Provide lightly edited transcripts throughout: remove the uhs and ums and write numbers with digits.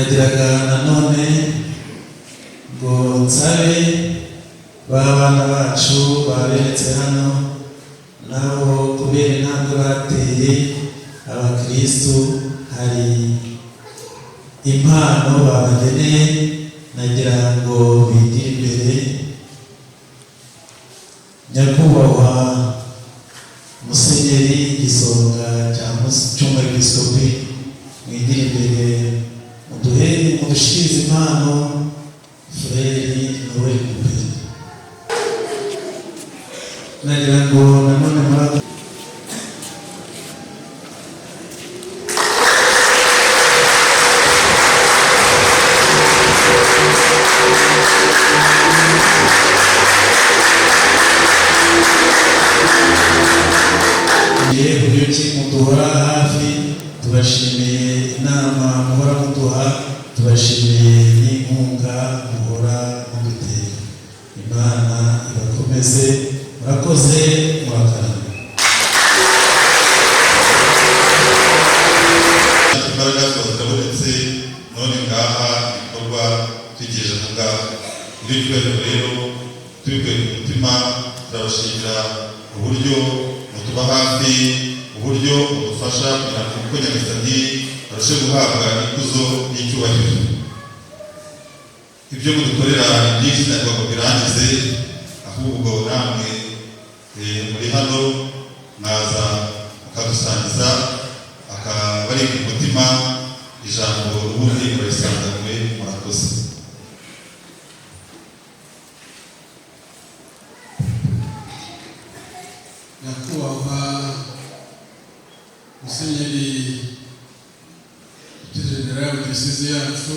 Nagiraga nanone ngo nsabe ba bana bacu baberetse hano, nabo kubera intambwe bateye abakristu, hari impano babageneye. Nagira ngo bigire imbere. Nyakubahwa Musenyeri, igisonga cya cy'umwepiskopi, mwigire imbere, muduhe, mudushikirize impano Frère Noel Muperi. Nagira ngo nanone muri uburyo ki muduhora hafi, tubashimiye inama muhora muduha, tubashimiye n'inkunga muhora mudutera. Imana ibakomeze. Murakoze, murakarama. Imbaraga ziba zirabonetse, none ngaha ibikorwa twigejeje aha ngaha. Ibyo cyubahiro rero tubikuye ku mutima, turabashimira uburyo mutuba hafi, uburyo mudufasha kugira ngo kuko Nyagasani arushe guhabwa ikuzo n'icyubahiro. Ibyo mudukorera ni byinshi, ntabwo ngo birangize, ahubwo namwe muri hano mwaza mukadusangiza akaba ari ku mutima. Ijambo ubundi murarisanganywe. Murakoze. Nyakubahwa Musenyeri Général wa Diyoseze yacu,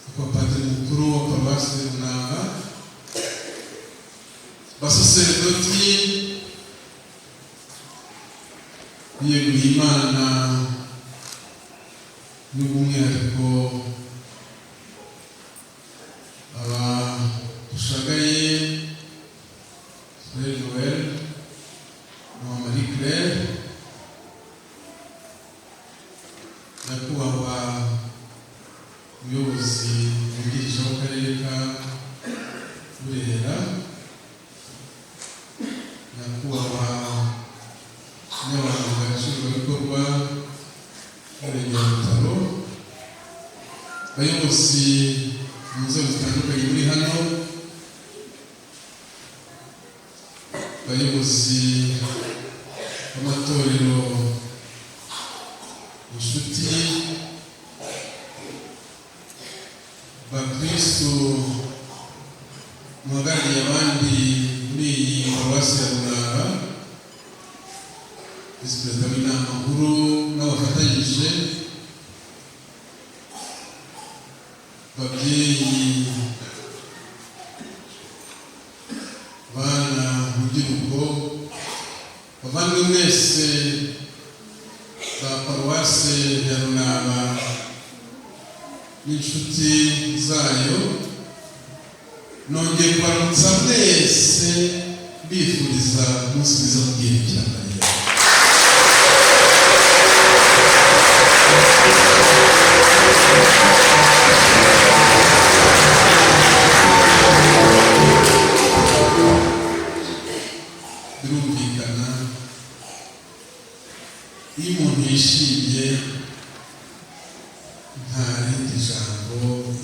akaba Padiri mukuru wa Paruwasi Runamba, basaseredoti biyeguriye Imana, n'ubumwihariko aba dushagaye, Frère Noël na Marie Claire, nyakubahwa umuyobozi wungirije w'akarere ka Burera, nyakubahwa umunyamabanga nshingwabikorwa w'umurenge wa Butaro, abayobozi mu nzego zitandukanye muri hano, abayobozi b'amatorero, inshuti, bakristu muhagarariye abandi muri iyi paruwasi ya Runara, visi perezida w'inama nkuru n'abafatanyije, babyeyi, bana, rubyiruko, bavandimwe mwese ba paruwasi ya Runaba n'inshuti zayo, nongeye kubaramutsa mwese, mbifuriza umunsi mwiza w'umubyeyi Bikira Mariya. Birumvikana, iyo umuntu yishimye nta rindi jambo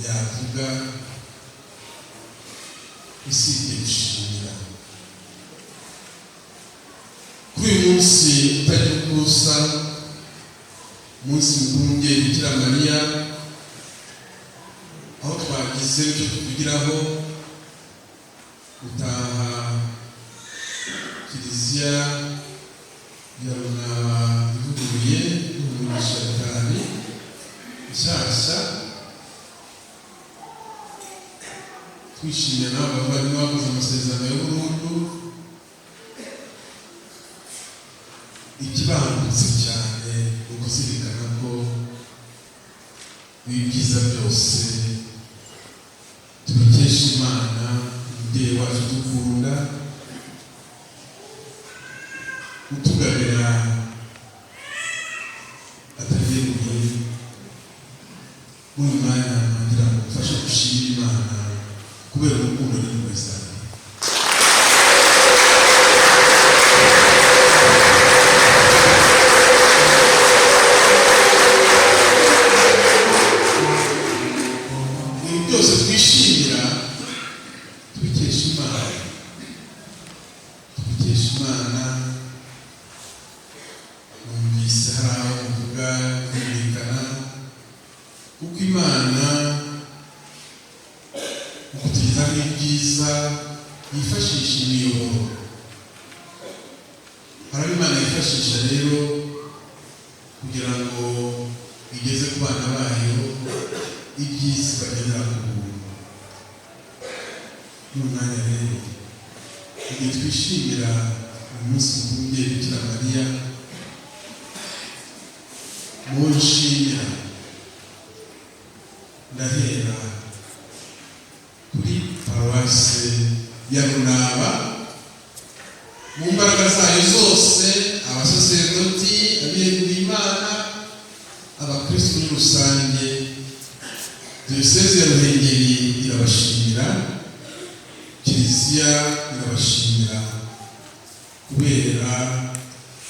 yavuga usibye gushimira. Kuri uyu munsi utagira uko usa, umunsi mukuru w'umubyeyi Bikira Mariya, aho twagize icyo tuvugiraho gutaha kiliziya ya Runaba ivuguruye 5000 nshyashya, twishimiye n'abo bavandimwe bakoze amasezerano ya burundu. Ikibangutse cyane ni ukuzirikana ko ibi byiza byose tubikesha Imana, umubyeyi wacu dukunda, utugabira atagemuye. ngira ngo mfashe gushimira Imana kubera urukundo n'impuhwe zayo. Ibi byose twishimira tubikesha Imana, tubikesha Imana. Numvise hari aho muvuga byumvikana, kuko Imana mu kutugezaho ibyiza yifashisha imiyoboro. Hari abo Imana yifashisha rero kugira ngo igeze ku bana bayo ibyiza bagendera ku buntu. N'umwanya rero, igihe twishimira umunsi mukuru w'Umubyeyi Bikira Mariya, muwo nshimira ndahera kuri paruwasi ya Runaba mu mbaraga zayo zose, abasaserdoti, abiyeguriye Imana, abakristu muri rusange. Diyoseze ya Ruhengeri irabashimira, Kiliziya irabashimira kubera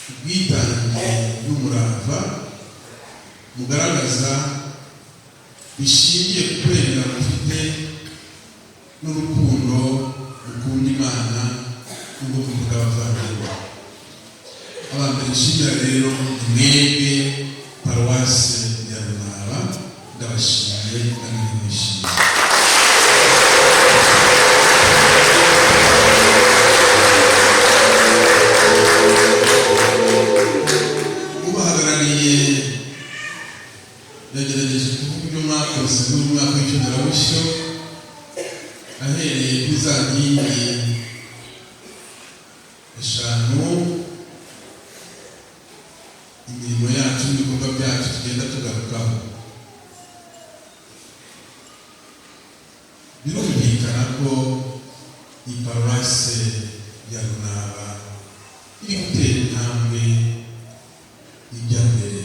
ubwitange n'umurava mugaragaza bishingiye ku kwemera mufite n'urukundo mukunda Imana n'ubwo mukunda abavandimwe. Abambere nshimira rero ni mwebwe paruwasi ya Runaba, ndabashimiye kandi ndabishimiye. Ubahagarariye yagerageje kuvuga ibyo mwakoze muri uyu mwaka w'icyunambushyo, ahereye kuri za nkingi eshanu imirimo yacu n'ibikorwa byacu tugenda tugarukaho. Birumvikana ko iyi paruwasi ya Runaba iri gutera intambwe ijya mbere.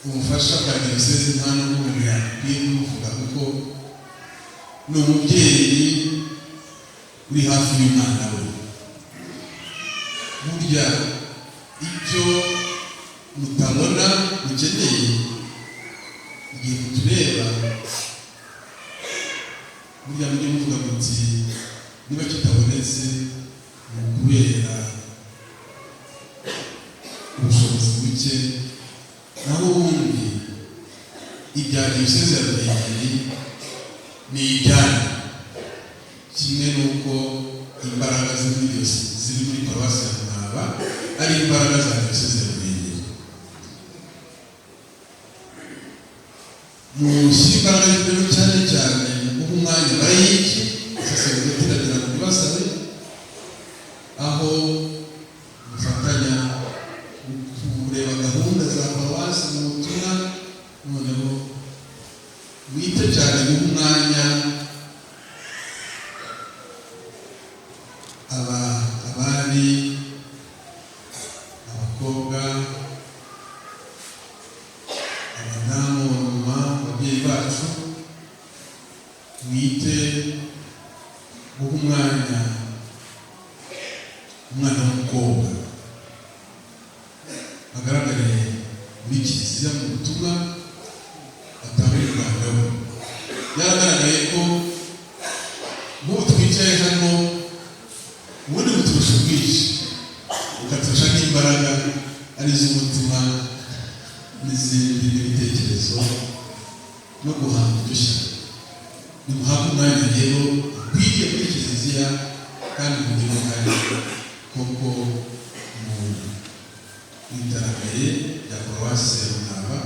Ubufasha bwa diyosezi nta n'ubwo umuntu yakwiye kubuvuga, kuko ni umubyeyi uri hafi y'umwana we. Burya icyo mutabona mukeneye, igihe mutureba, burya mujye muvuga muti niba kitabonetse ni ukubera ubushobozi buke, naho ubundi ibya diyoseze ya Ruhengeri ni ibyanyu, kimwe n'uko imbaraga ziri muri paruwasi ya Runaba ari imbaraga za diyoseze ya Ruhengeri. Mushyire imbaraga rero cyane cyane mu guha umwanya abayiki saseredoti, ndagira ngo ntibasabe aho mufatanya kureba gahunda za paruwasi mu butumwa, noneho mwite cyane guha umwanya abari, abakobwa, abadamu, abamama, ababyeyi bacu, mwite guha umwanya umwana w'umukobwa agaragare muri kiliziya mu butumwa, atanga umuganda we. Byaragaragaye ko nk'ubu twicaye hano, ubundi buturusha ubwinshi, bukaturusha n'imbaraga ari iz'umutima n'izindi n'ibitekerezo no guhanga udushya. Nimuhabwe umwanya rero ukwiriye muri kiliziya kandi mugire uruhare koko mu iterambere rya paruwasi ya Runaba,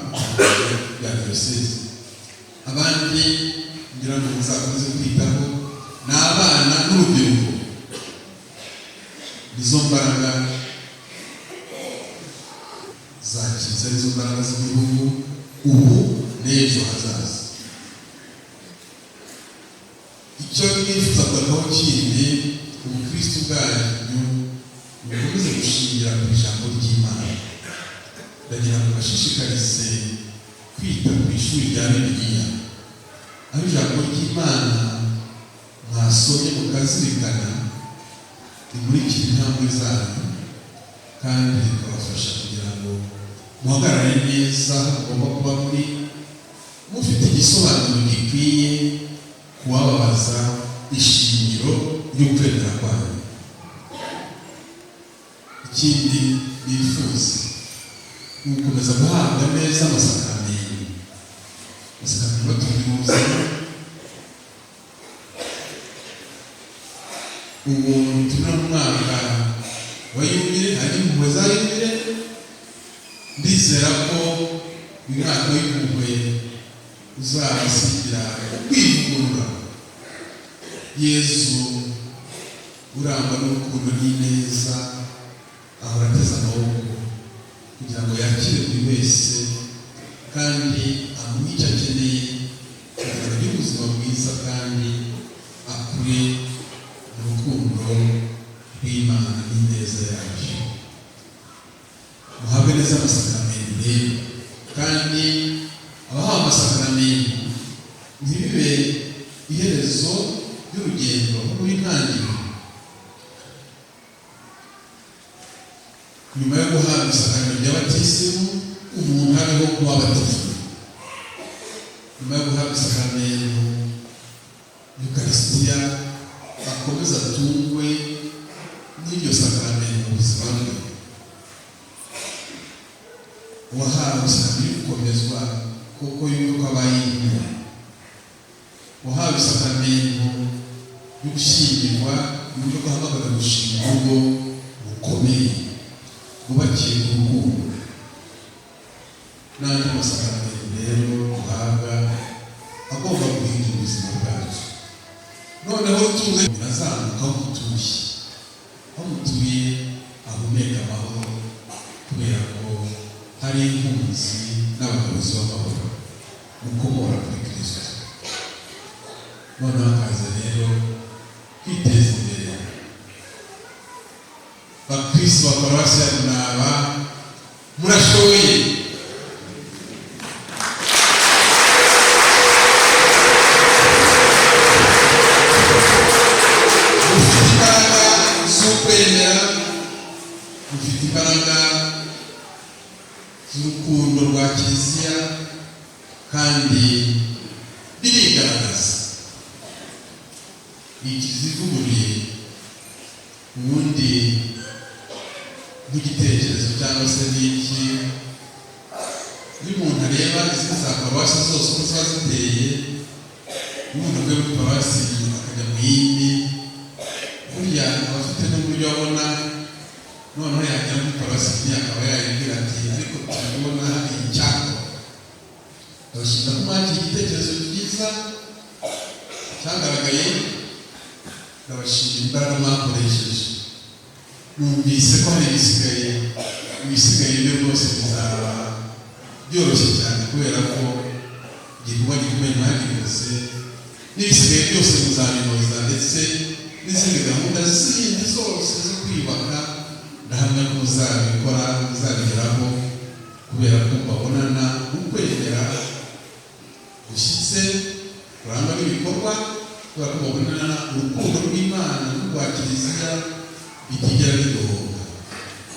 rya diyoseze. Abandi ngira ngo muzakomeze kwitaho ni abana n'urubyiruko, nizo mbaraga za kiliziya, nizo mbaraga z'igihugu ubu n'ejo hazaza. Icyo nifuza kugarukaho kindi, ubukristu bwanyu bukomeze gushingira ku ijambo ry'Imana. Ndagira ngo bashishikarize Kwita ku ishuri rya Bibiliya, aho ijambo ry'Imana mwasomye mukazirikana rimurikira intambwe zanyu kandi rikabafasha kugira ngo muhagarare neza aho mugomba kuba muri, mufite igisobanuro gikwiye kubababaza ishingiro ry'ukwemera kwanyu. Ikindi bifuza ni ugukomeza guhabwa neza amasakaramentu, amasakaramentu batunga mu buzima. Ubu turi mu mwaka wa yubile, hari impuhwe za yubile. Ndizera ko uyu mwaka w'impuhwe uzabasigira kwivugurura. Yezu urangwa n'urukundo n'ineza ahora ateze amaboko kugira ngo yakire buri wese kandi amuhe icyo akeneye kugira ngo agire ubuzima bwiza kandi akure mu rukundo rw'Imana n'ineza yayo. Muhabwe neza amasakaramentu rero, kandi abahawe amasakaramentu ntibibe iherezo ry'urugendo, ahubwo intangiriro. Nyuma yo guhabwa isakaramentu rya batisimu, umuntu abeho nk'uwabatijwe. Nyuma yo guhabwa isakaramentu y'Ukarisitiya, akomeze atungwe n'iryo sakaramentu mu buzima bwe. Uwahawe isakaramentu yo gukomezwa kuko yumva ko abaye intumwa, uwahawe isakaramentu yo gushyingirwa yumva ko ahamagara gushinga urugo rukomeye rwubakiye ku rukundo. N'andi masakaramentu rero duhabwa agomba guhindura ubuzima bwacu. Noneho tuze birazamuka aho mutuye, aho mutuye ahumeka amahoro, kubera ko hari impunzi n'abayobozi b'amahoro mukomora kuri Kristo. Noneho hakaza rero kwiteza imbere. Bakristo ba paruwasi ya Runaba, murashoboye. Mufite imbaraga z'ukwemera, mufite imbaraga z'urukundo rwa Kiliziya, kandi birigaragaza. Iyi kiliziya ivuguruye, ubundi nk'igitekerezo cyangwa se n'iki, iyo umuntu areba izindi za paruwasi zose uko ziba ziteye, iyo umuntu avuye muri paruwasi akajya mu yindi, burya aba afite n'uburyo abona. Noneho yagera muri paruwasi imwe akaba yayibwira ati: "Ariko turabona hari icyakora." Ndabashimira ko mwakira igitekerezo cyiza cyagaragaye, ndabashimira imbaraga mwakoresheje. Numvise ko hari ibisigaye, ibisigaye byo rwose bizaba byoroshye cyane, kubera ko igikorwa gikomeye mwagikoze, n'ibisigaye byose muzabinoza, ndetse n'izindi gahunda zindi zose zo kwiyubaka ndahamya ko muzabikora, muzabigeraho, kubera ko mbabonana ukwemera gushyitse kurangwa n'ibikorwa, kubera ko babonana urukundo rw'Imana n'urwa Kiliziya bitigera bidohoka.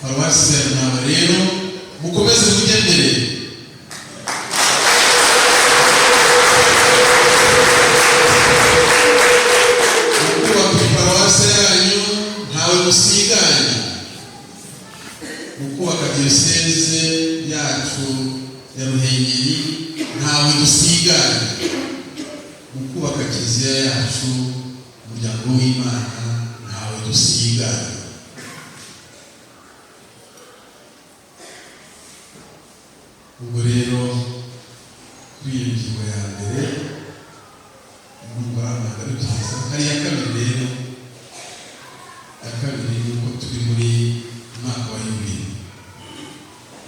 Paruwasi ya Runaba rero, mukomeze mujye mbere. Mu kubaka paruwasi yanyu ntawe musiganya, mu kubaka diyoseze yacu ya Ruhengeri ntawe dusiganya, mu kubaka kiliziya yacu, umuryango w'Imana, ntawe dusiganya. Ubwo rero kuri iyo ngingo ya mbere numva ntagarukiriza. Hari iya kabiri rero. Iya kabiri ni uko turi muri mwaka wa yubile,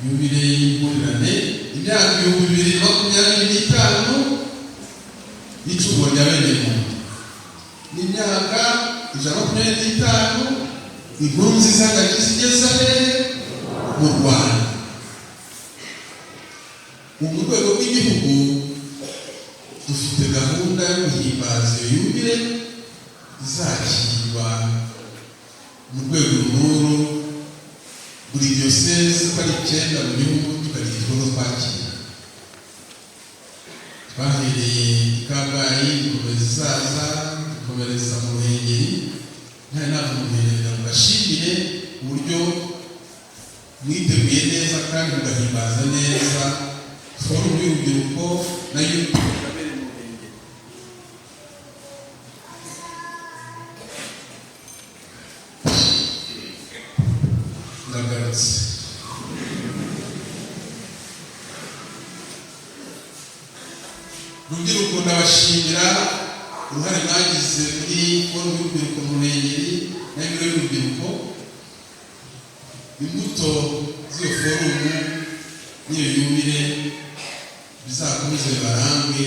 yubile y'impurirane, imyaka 2025 y'icungurwa rya bene muntu, ni imyaka 125 inkuru nziza y'agakiza igeze hehe? Mu Rwanda. Ubu mu rwego rw'igihugu dufite gahunda yo guhimbaza iyo yubile izakirwa mu rwego rw'uru buri diyoseze uko ari 9 mu gihugu, tukagira igikorwa twakira. Twahereye i Kabgayi, dukomereza Zaza, dukomereza mu Ruhengeri. Ntari nava mu Ruhengeri ngo mbashimire uburyo mwiteguye neza kandi mugahimbaza neza forumu y'urubyiruko nayo yabereye mu Ruhengeri. Ndagarutse. Rubyiruko, ndabashimira uruhare mwagize muri forumu y'urubyiruko mu Ruhengeri n'ibiro y'urubyiruko. Imbuto z'iyo forumu n'iyo yubile bizakomeze bibarange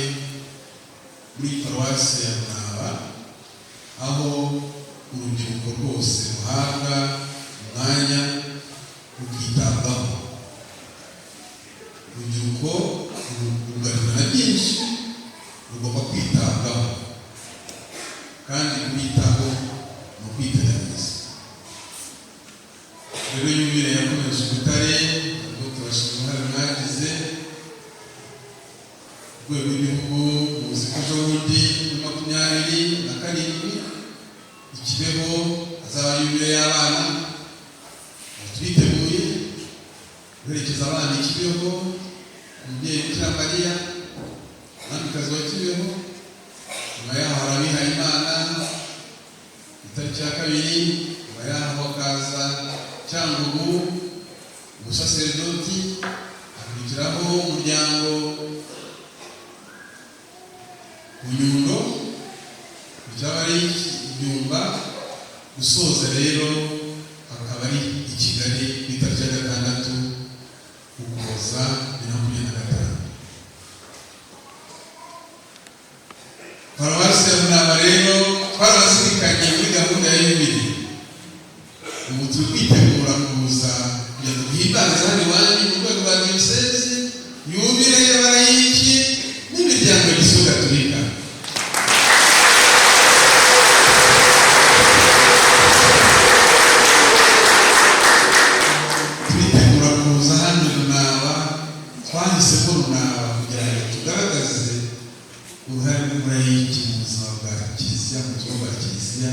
muri paruwasi ya Runaba, aho urubyiruko rwose ruhabwa umwanya rukitabwaho. Urubyiruko rwugarijwe na byinshi, rugomba kwitabwaho, kandi kubitaho ni ukwiteganyiriza. Rero yubile yakomeje Butare, ubwo tubashima uruhare mwagize. Urwego rw'igihugu, muzi ko ejo bundi muri 27 i Kibeho hazaba yubile y'abana. Twiteguye guherekeza abana i Kibeho, umubyeyi Bikira Mariya mwamikazi wa Kibeho. Nyuma yaho hari abihaye Imana itariki ya 2, nyuma yaho hakaza Cyangugu umusaseredoti, hakurikiraho umuryango ku Nyundo, byaba ari Ibyumba. Gusoza rero hakaba ari i Kigali ku itariki ya 6 Ukuboza 2025. Paruwasi ya Runaba rero twarabazirikanye muri gahunda ya yubile. Ubu turi kwitegura kuza kugira ngo duhimbaze hano iwanyu mu rwego rwa diyosezi yubile y'abalayiki n'imiryango ya Kiliziya Gatolika. Turitegura kuza hano Runaba. Twahisemo Runaba kugira ngo tugaragaze uruhare rw'umulayiki mu buzima bwa Kiliziya, mu buzima bwa Kiliziya,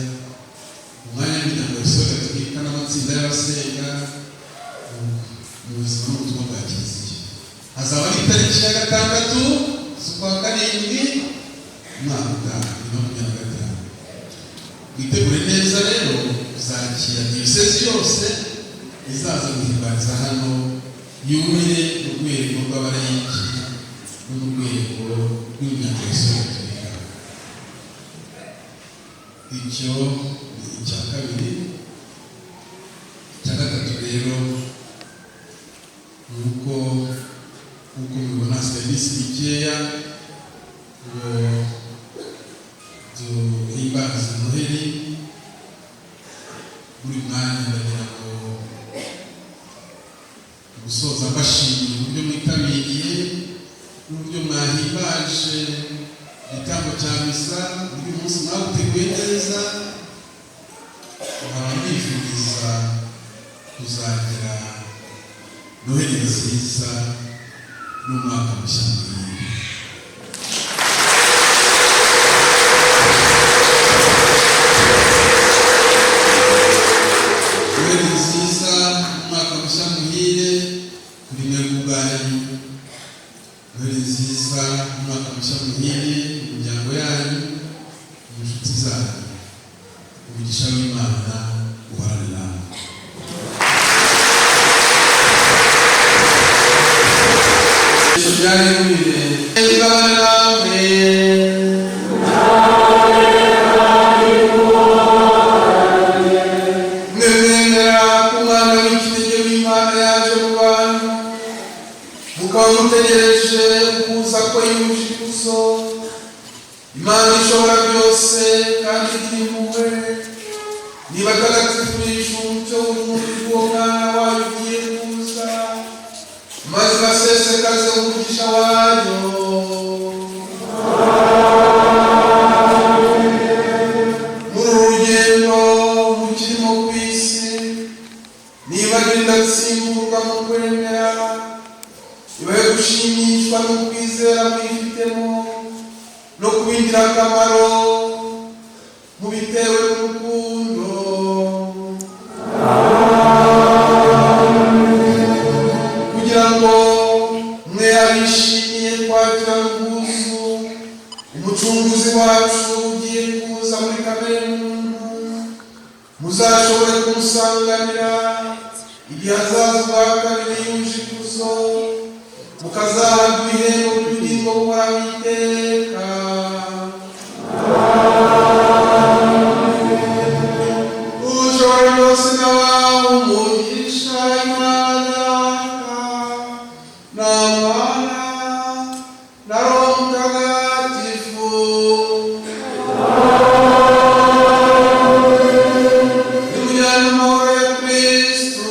umwanya w'imiryango ya Kiliziya Gatolika n'amatsinda y'abasenga mu buzima n'ubutumwa bwa Kiliziya. Hazaba ari itariki ya 6 z'ukwa 7 umwaka utaha 2025. Mwitegure neza rero kuzakira diyosezi yose izaza guhimbariza hano yubile mu rwego rw'abalayiki no mu rwego rw'imiryango ya Kiliziya Gatolika. Icyo ni icya kabiri. Icya gatatu rero ni uko, nk'uko mubibona, serivisi mikeya ngo duhimbaze Noheli. Buri mwanya ndagira ngo gusoza mbashimiye uburyo mwitabiriye n'uburyo mwahimbaje igitambo cya misa. Uyu munsi mwawuteguye neza, nkaba mbifuriza kuzagira Noheli nziza n'umwaka mushya muhire. Noheli nziza n'umwaka mushya muhire kuri mwebwe ubwanyu. Noheli nziza n'umwaka mushya muhire mu miryango yanyu, mu nshuti zanyu. Umugisha w'Imana uhorane namwe. Byari bibiri. Namwe. Mwemera ko Umwana w'ikinege w'Imana yaje mu bantu, mukaba mutegereje ukuza kwe yuje ikuzo, Imana ishobora byose kandi igira impuhwe, niba atagatifurisha umucyo w'urumuri rw'uwo Mwana wayo ugiye kuza, maze basesekaze umugisha wayo. Ryayo. Muri uru rugendo mukirimo ku isi, niba ndatsimburwa mu kwemera, ibahe gushimishwa no kwizera mwifitemo no kuba ingirakamaro mubitewe n'urukundo, kugira ngo mwe abishimiye kwakira ubwuzu Umucunguzi wacu ugiye kuza muri kamere muntu, muzashobore kumusanganira igihe azaza ubwa kabiri yuje ikuzo, mukazahabwa ibihembo by'ubugingo buhoraho iteka. Ushobora byose nawe umugisha, Imana na Mwana na Roho Mutagatifu. Nimujyane amahoro ya Kristu.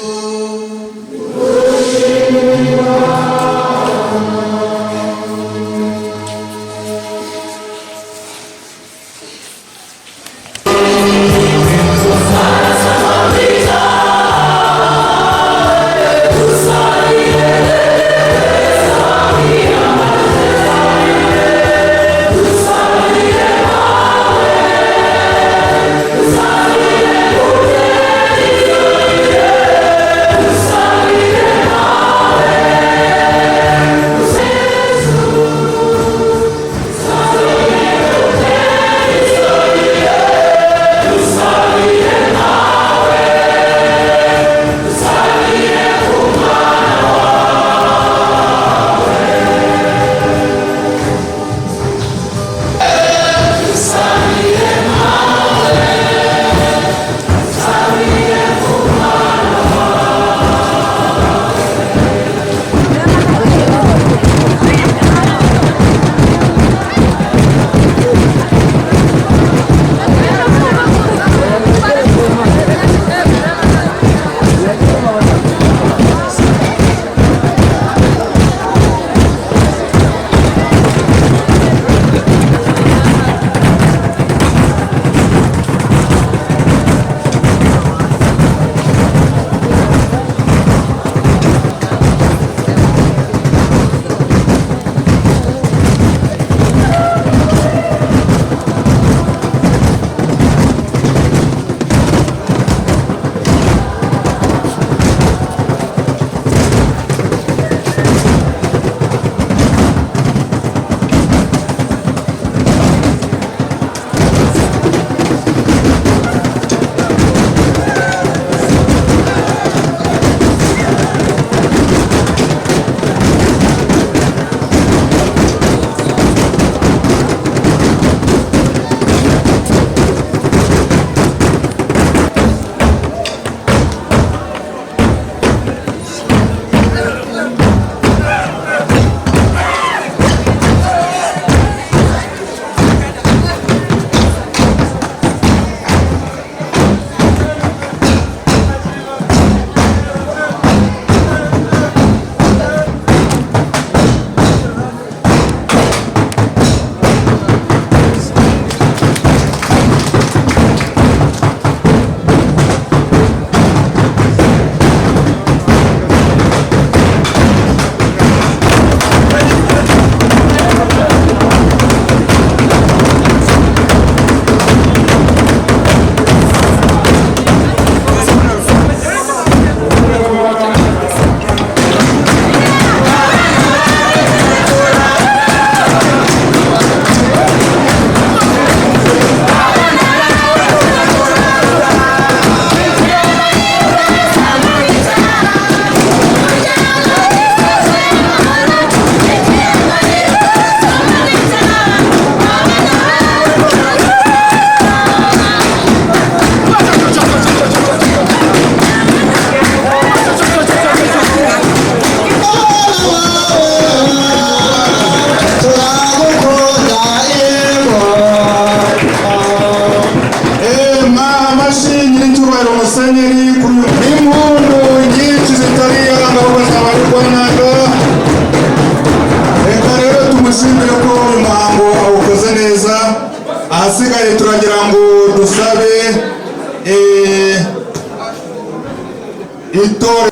Tumushimire ko uyu muhango awukoze neza. Ahasigaye turagira ngo dusabe itore.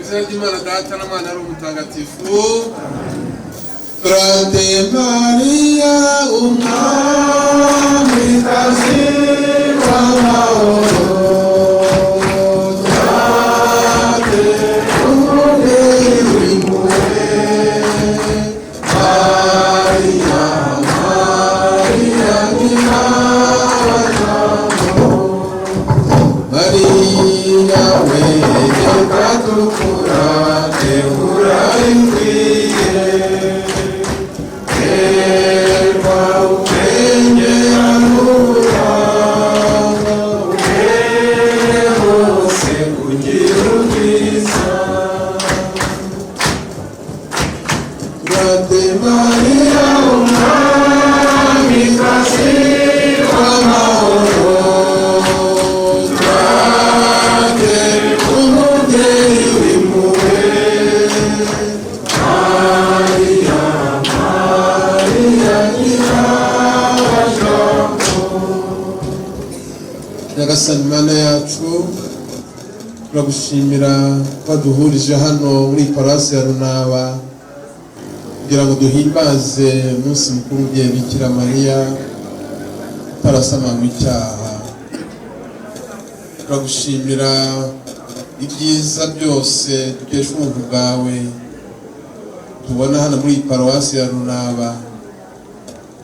Izina ry'Imana Data na Mwana ari Umutagatifu. Turate Mariya, umwamikazi w'amahoro, turate umubyeyi w'impuhwe, Mariya, Mariya nyina wa Jambo, Mariya we reka tukurate, urabikwiye. Terwa ubwenge n'uburanga, ubere hose kugira ubwiza. Turate Mariya, umwamikazi w'amahoro, turate umubyeyi w'impuhwe, Mariya, Mariya nyina wa Jambo. Nyagasani Mana yacu, turagushimira baduhurije hano muri paruwasi ya Runaba kugira ngo duhimbaze umunsi mukuru w'umubyeyi Bikira Mariya utarasamanywe icyaha. Turagushimira ibyiza byose dukesha ubuntu bwawe tubona hano muri iyi paruwasi ya Runaba.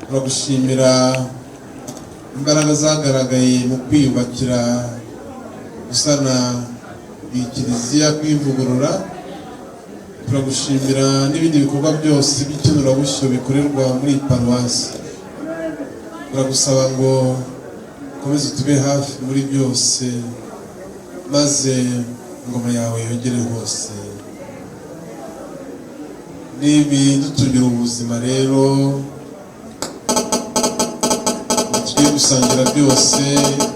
Turagushimira imbaraga zagaragaye mu kwiyubakira, gusana iyi kiliziya, kuyivugurura. Turagushimira n'ibindi bikorwa byose by'ikenurabushyo bikorerwa muri iyi paruwasi. Turagusaba ngo ukomeze utube hafi muri byose, maze ingoma yawe yogere hose. N'ibidutungira ubuzima rero tugiye gusangira byose,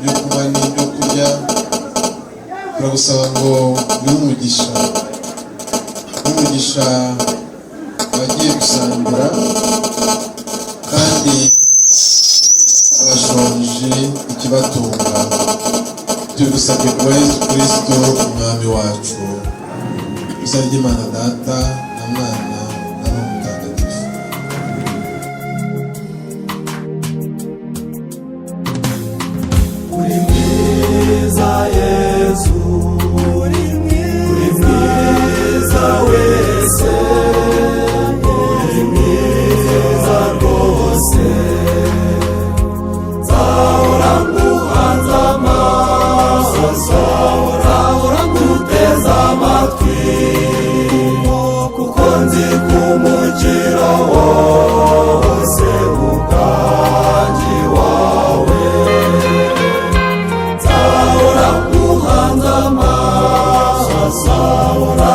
ibyo kunywa n'ibyo kurya, turagusaba ngo bihe umugisha, umugisha abagiye gusangira, kandi abashonje ikibatunga. Tubigusabye kuba Yesu Kirisito Umwami wacu. Izina ry'Imana Data na Mwana na Roho Mutagatifu. Uri mwiza Yezu, uri mwiza wese, uri mwiza rwose. Nzahora nguhanze amaso, nzahora nguteze amatwi, kuko nzi ko umukiro wose uganje iwawe. Nzahora nguhanze amaso, nzahora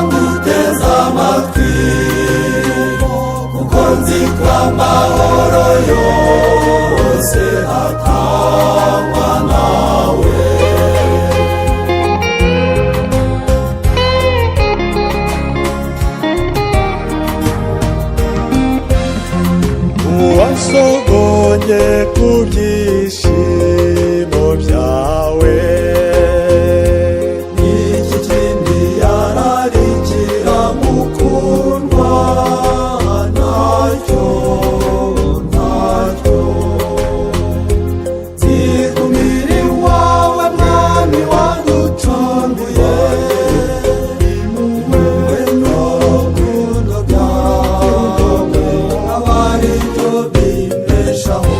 nguteze amatwi, kuko nzi ko amahoro yose atangwa nawe. Uwasogonye ku byishimo byawe, Iki kindi yararikira mukundwa? Ntacyo, ntacyo. Nzigumira iwawe, Mwami waducunguye, impuhwe n'urukundo byawe aba ari byo bimbeshaho.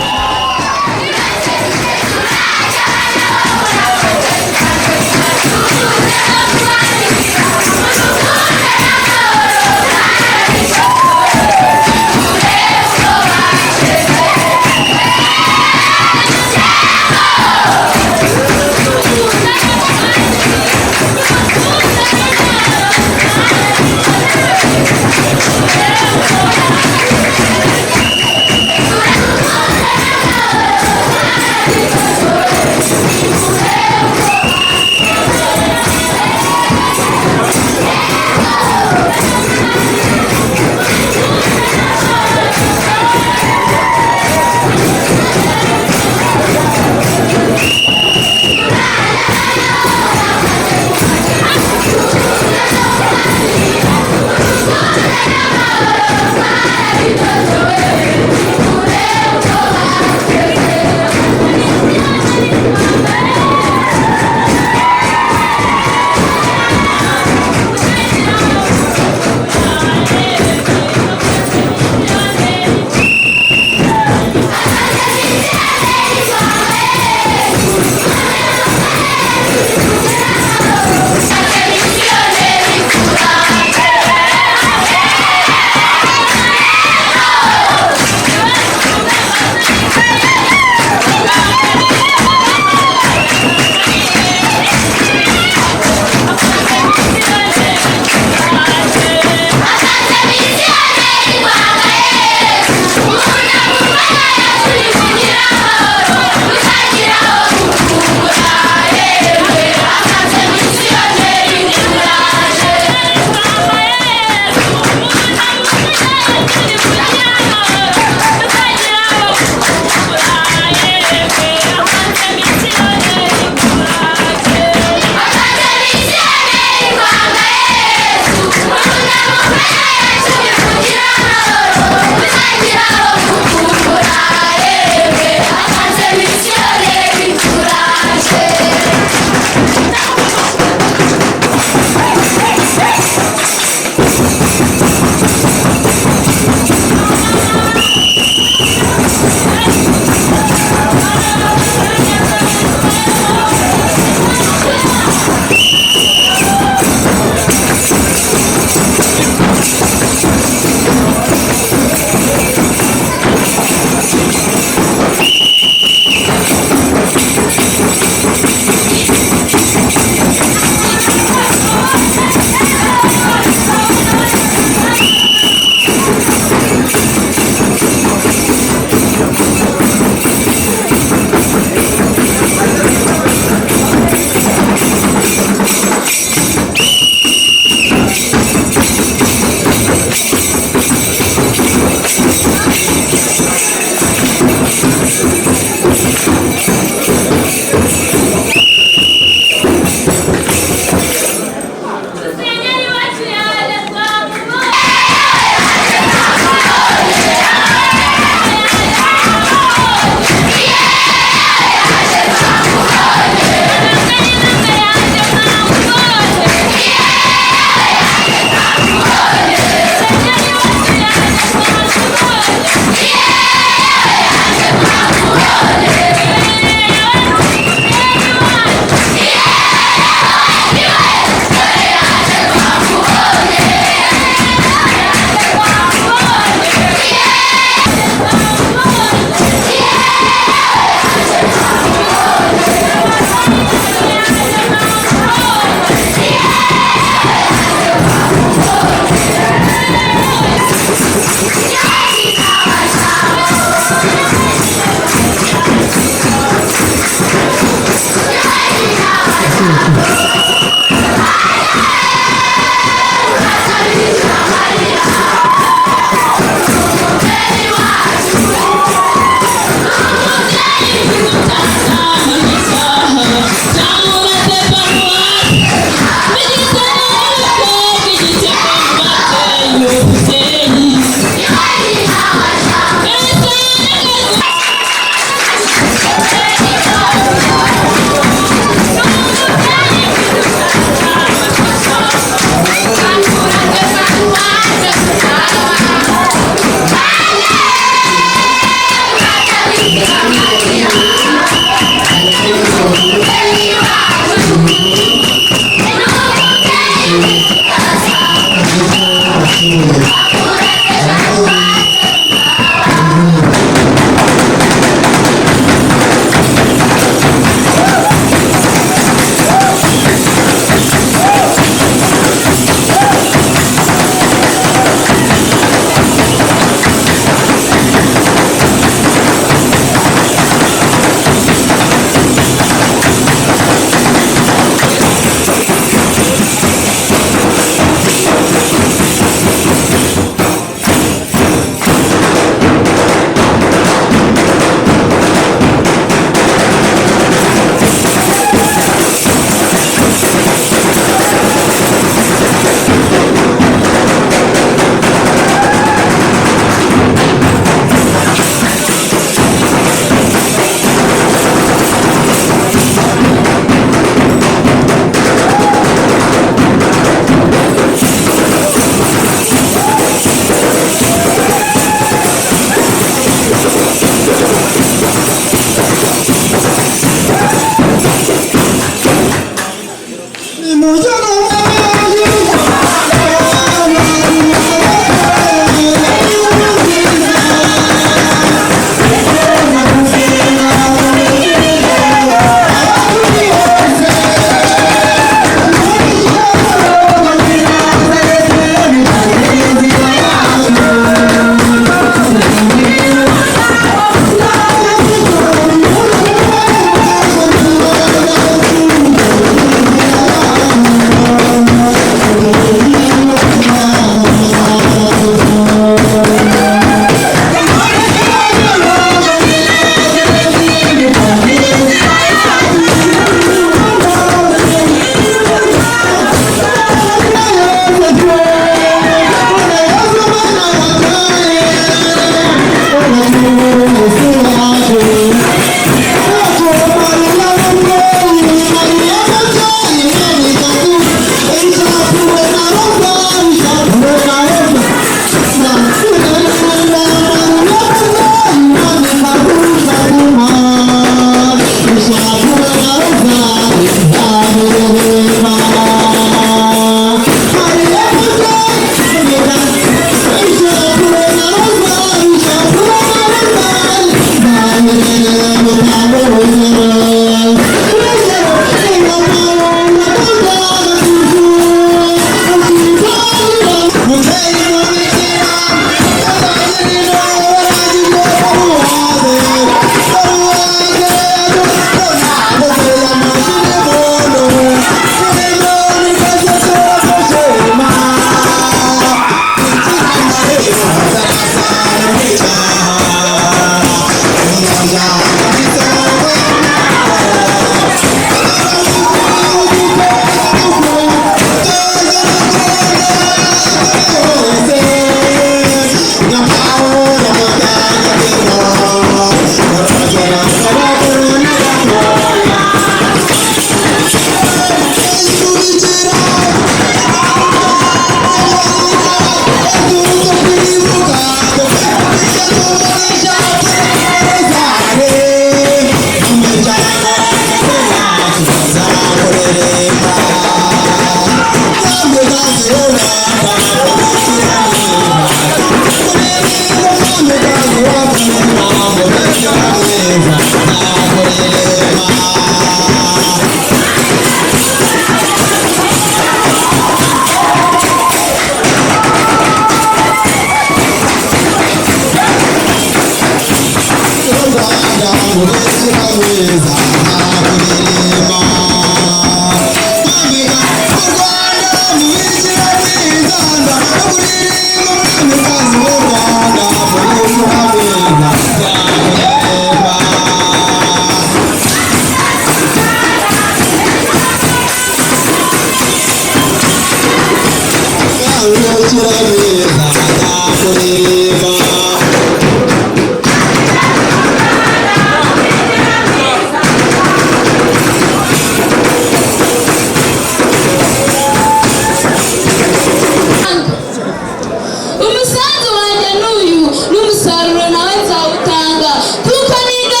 Umusanzu wanjye n'uyu n'umusaruro nawe nzawutanga kuko niga.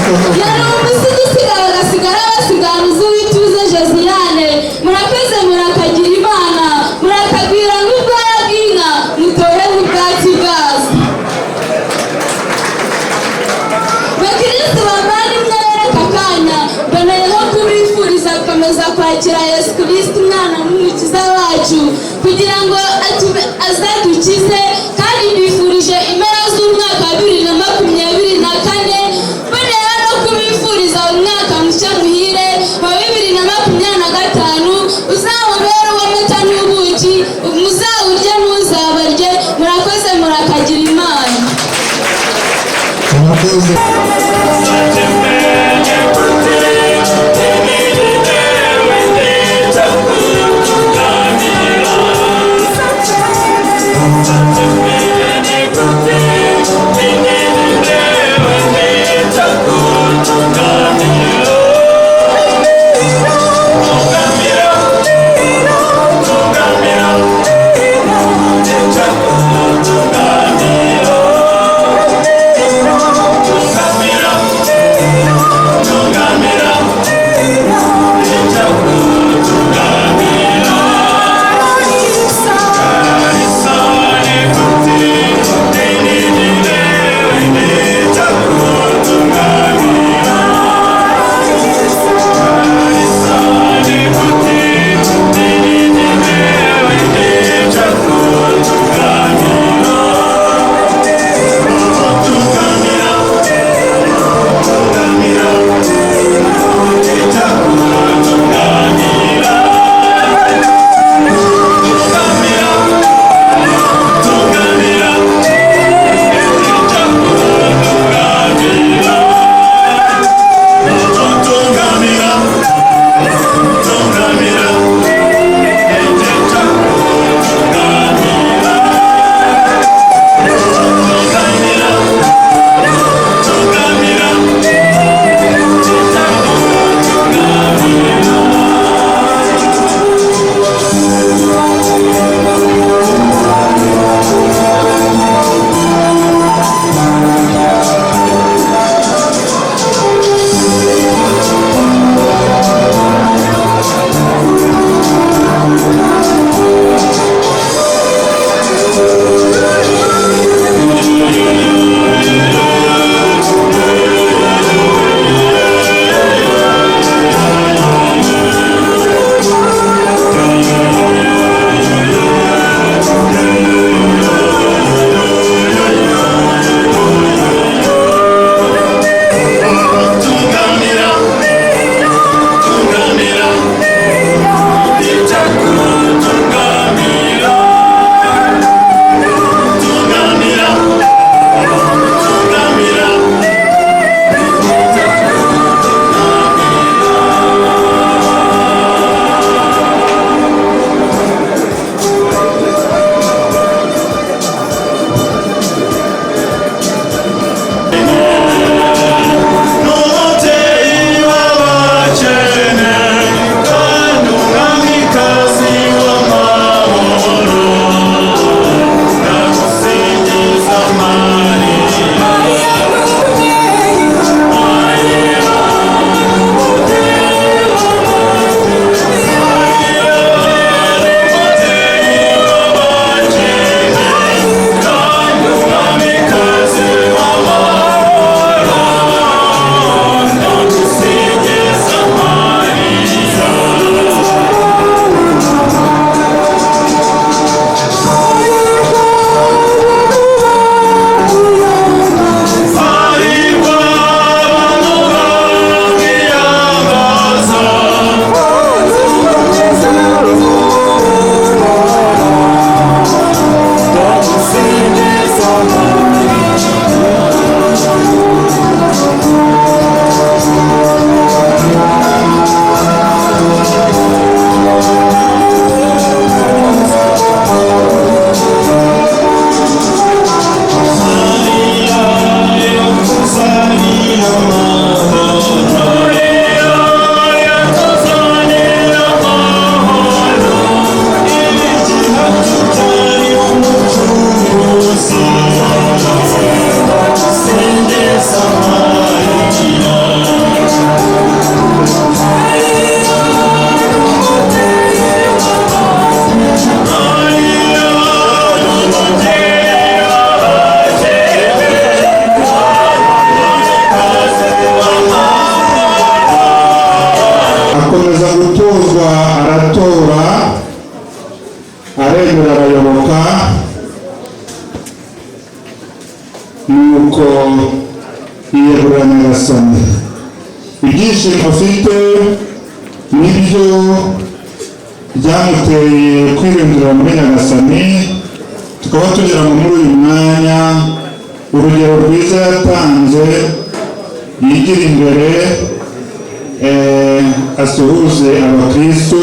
Yari umusizi usigaye, bagasigara basiganuza Uwituze Josiane. Murakoze, murakagira Imana, murakagwira nk'ubwoya bw'inka, mutohe nk'ubwatsi bwazo. Bakristo bavandimwe rero, aka kanya mboneyeho kubifuriza gukomeza kwakira Yesu Kristo umwana w'Umukiza wacu, kugira ngo azadukize. Kandi mbifurije impera z'umwaka wa 2024, mboneyeho no kubifuriza umwaka mushya muhire wa 2025, uzawubere uw'amata n'ubuki, muzawurye ntuzabarye. Murakoze, murakagira Imana. Murakoze. Thank Nuko yiyegurira Nyagasani. Ibyishimo afite nibyo byamuteye kwirindira muri Nyagasani, tukaba tugera ngo muri uyu mwanya urugero rwiza yatanze yigira imbere, asuhuze abakristu.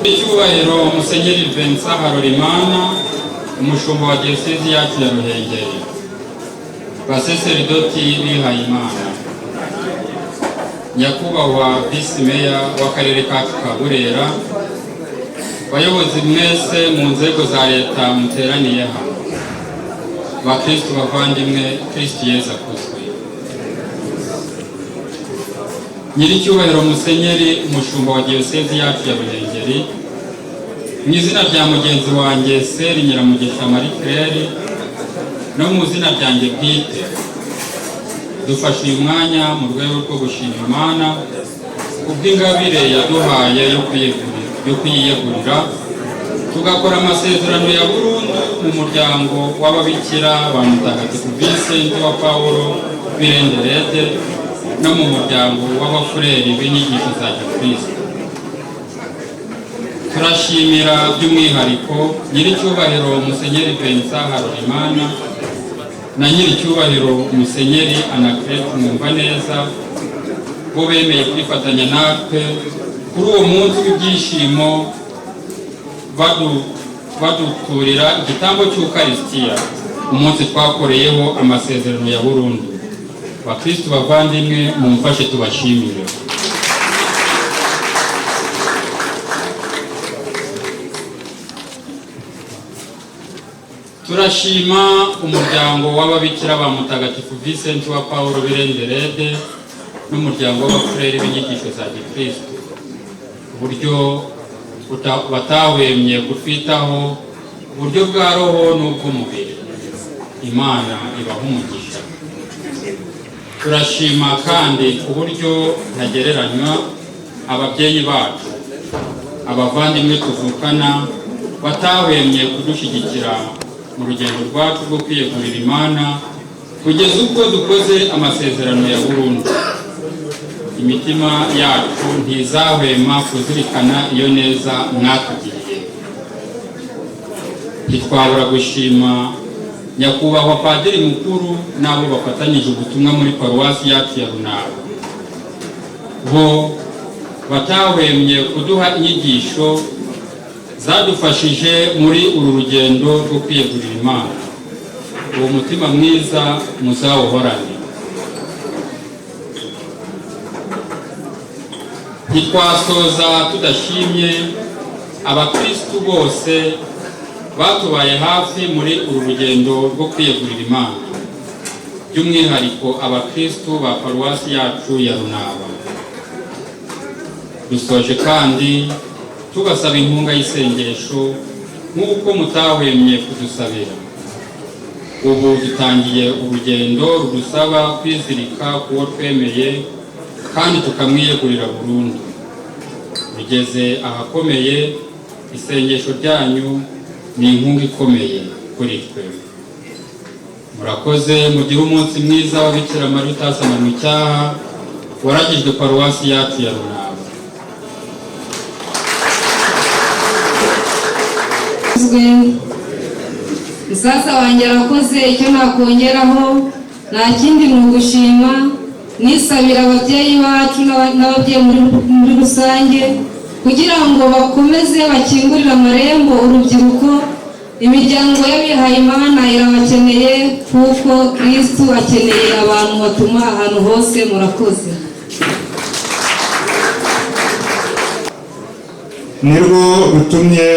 Icyubahiro Musenyeri Vincent Harorimana, umushumba wa Diyosezi yacu ya Ruhengeri, baseseridoti bihayimana, nyakubahwa Visi Meya w'akarere kacu ka Burera, bayobozi mwese mu nzego za leta muteraniye hano, bakristu bavandimwe, Kristu Yezu akuzwe. Nyiricyubahiro Musenyeri umushumba wa Diyosezi yacu ya Ruhengeri, mu izina rya mugenzi wanjye Seri Nyiramugisha Marie Claire no mu izina ryanjye bwite, dufashe uyu mwanya mu rwego rwo gushima Imana kubw'ingabire yaduhaye yo kuyiyegurira, tugakora amasezerano ya burundu mu muryango w'ababikira ba Mutagatifu Vincent wa Paulo w'Irenderede no mu muryango w'abafureri b'inyigisho za Gikristo. Turashimira by'umwihariko Nyiricyubahiro Musenyeri Vincent Harorimana na Nyiricyubahiro Musenyeri Anaclet Mwumvaneza, bo bemeye kwifatanya natwe kuri uwo munsi w'ibyishimo, baduturira igitambo cy'Ukarisitiya, umunsi twakoreyeho amasezerano ya burundu. Bakristu bavandimwe, mumfashe tubashimire. Turashima umuryango w'ababikira ba Mutagatifu Vincent wa Paulo w'Irenderede n'umuryango w'abafureri b'inyigisho za Gikristo, uburyo batahwemye kutwitaho, uburyo bwa roho n'ubw'umubiri. Imana ibaha umugisha. Turashima kandi uburyo ntagereranywa ababyeyi bacu, abavandimwe tuvukana, batahwemye kudushyigikira mu rugendo rwacu rwo kwiyegurira Imana kugeza ubwo dukoze amasezerano ya burundu. Imitima yacu ntizahwema kuzirikana iyo neza mwatugiriye. Ntitwabura gushima nyakubahwa Padiri Mukuru n'abo bafatanyije ubutumwa muri paruwasi yacu ya Runaba, bo batahwemye kuduha inyigisho zadufashije muri uru rugendo rwo kwiyegurira Imana. Uwo mutima mwiza muzawuhorane. Ntitwasoza tudashimye abakristu bose batubaye hafi muri uru rugendo rwo kwiyegurira Imana, by'umwihariko abakristu ba paruwasi yacu ya Runaba. Dusoje kandi tubasaba inkunga y'isengesho nk'uko mutahwemye kudusabira. Ubu dutangiye urugendo rudusaba kwizirika kuwo twemeye kandi tukamwiyegurira burundu. Rugeze ahakomeye, isengesho ryanyu ni inkunga ikomeye kuri twe. Murakoze, mugire umunsi mwiza wa Bikira Mariya utasamanywe icyaha, waragijwe paruwasi yacu ya Runaba. Musaza wanjye arakoze, icyo nakongeraho nta kindi ni ugushima, nisabira ababyeyi bacu n'ababyeyi muri rusange kugira ngo bakomeze bakingurire amarembo urubyiruko. Imiryango y'abihayimana irabakeneye kuko Kristu akeneye abantu batuma ahantu hose. Murakoze. Nirwo rutumye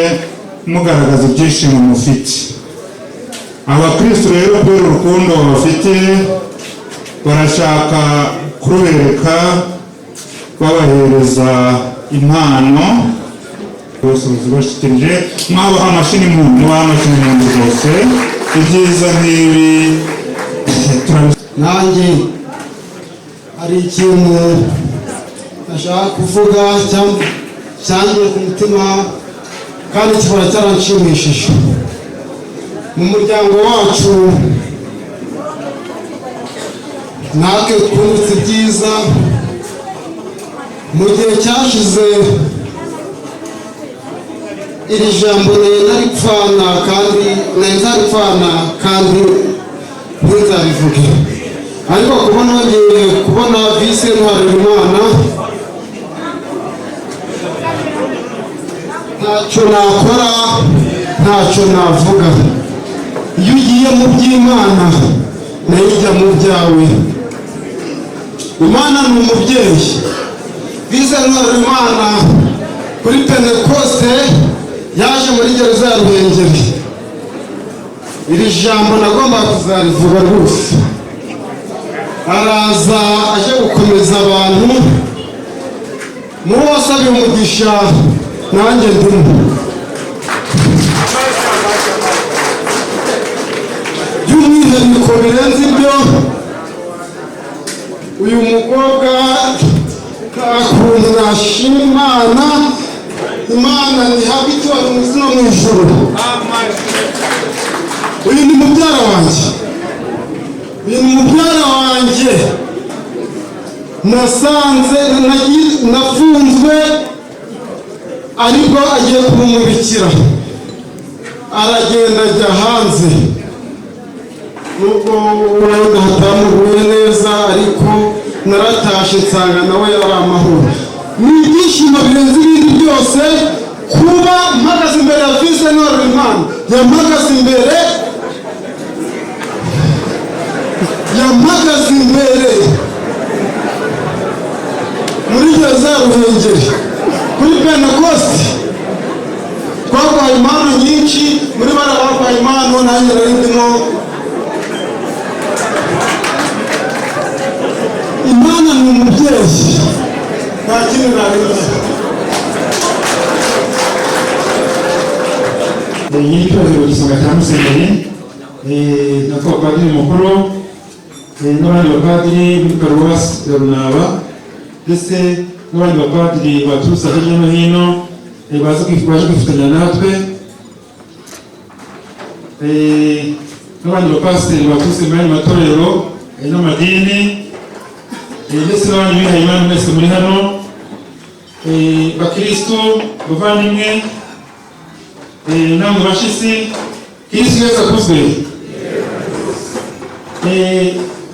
mugaragaza ibyishimo mufite. Abakristu rero kubera urukundo bafite barashaka kurubereka, babahereza impano bose bazibashikirije. Mwabaha amashyi n'impundu, mubaha amashyi n'impundu rwose. Ibyiza nk'ibi Nanjye Hari ikintu nashaka kuvuga cyangiye ku mutima kandi kikaba cyaranshimishije. Mu muryango wacu natwe twungutse ibyiza. Mu gihe cyashize iri jambo nari naripfana kandi nari nzaripfana kandi ntinzabivuge, ariko kuba nongeye kubona vise Ntwarimana, ntacyo nakora, ntacyo navuga. Iyo ugiye mu by'Imana nayo ijya mu byawe. Imana ni umubyeyi. Vise Ntwarimana kuri Pentekoste yaje muri gereza ya Ruhengeri. Iri jambo nagomba kuzarivuga rwose. Araza aje gukomeza abantu, mu bo wasabye umugisha nanjye ndimo. By'umwihariko birenze ibyo, uyu mukobwa nta kuntu nashima Imana. Imana ntihabwa icyubahiro mu isi no mu ijuru. Uyu ni mubyara wanjye, uyu ni mubyara wanjye. Nasanze nafunzwe ariko agiye kumumurikira, aragenda ajya hanze. Nubwo wenda hatamuguye neza, ariko naratashe nsanga nawe yari amahoro. Ni ibyishimo birenze ibindi byose kuba mpagaze imbere ya vise Ntwarimana. Yampagaze imbere, yampagaze imbere muri gereza ya Ruhengeri kuri Pentekoste. Twarwaye impano nyinshi, muri bariya barwaye impano nanjye nari ndimo. Imana ni umubyeyi, nta kindi nabivuze. Nyiricyubahiro Gisonga cya Musenyeri, nyakubahwa Padiri mukuru, n'abandi bapadiri muri paruwasi ya Runaba, ndetse n'abandi bapadiri baturutse hirya no hino baje kwifatanya natwe, n'abandi bapasiteri baturutse mu yandi matorero n'amadini, ndetse n'abandi bihaye Imana mwese muri hano, bakristo bavandimwe, namwe bashitsi, Kristo Yesu akuzwe.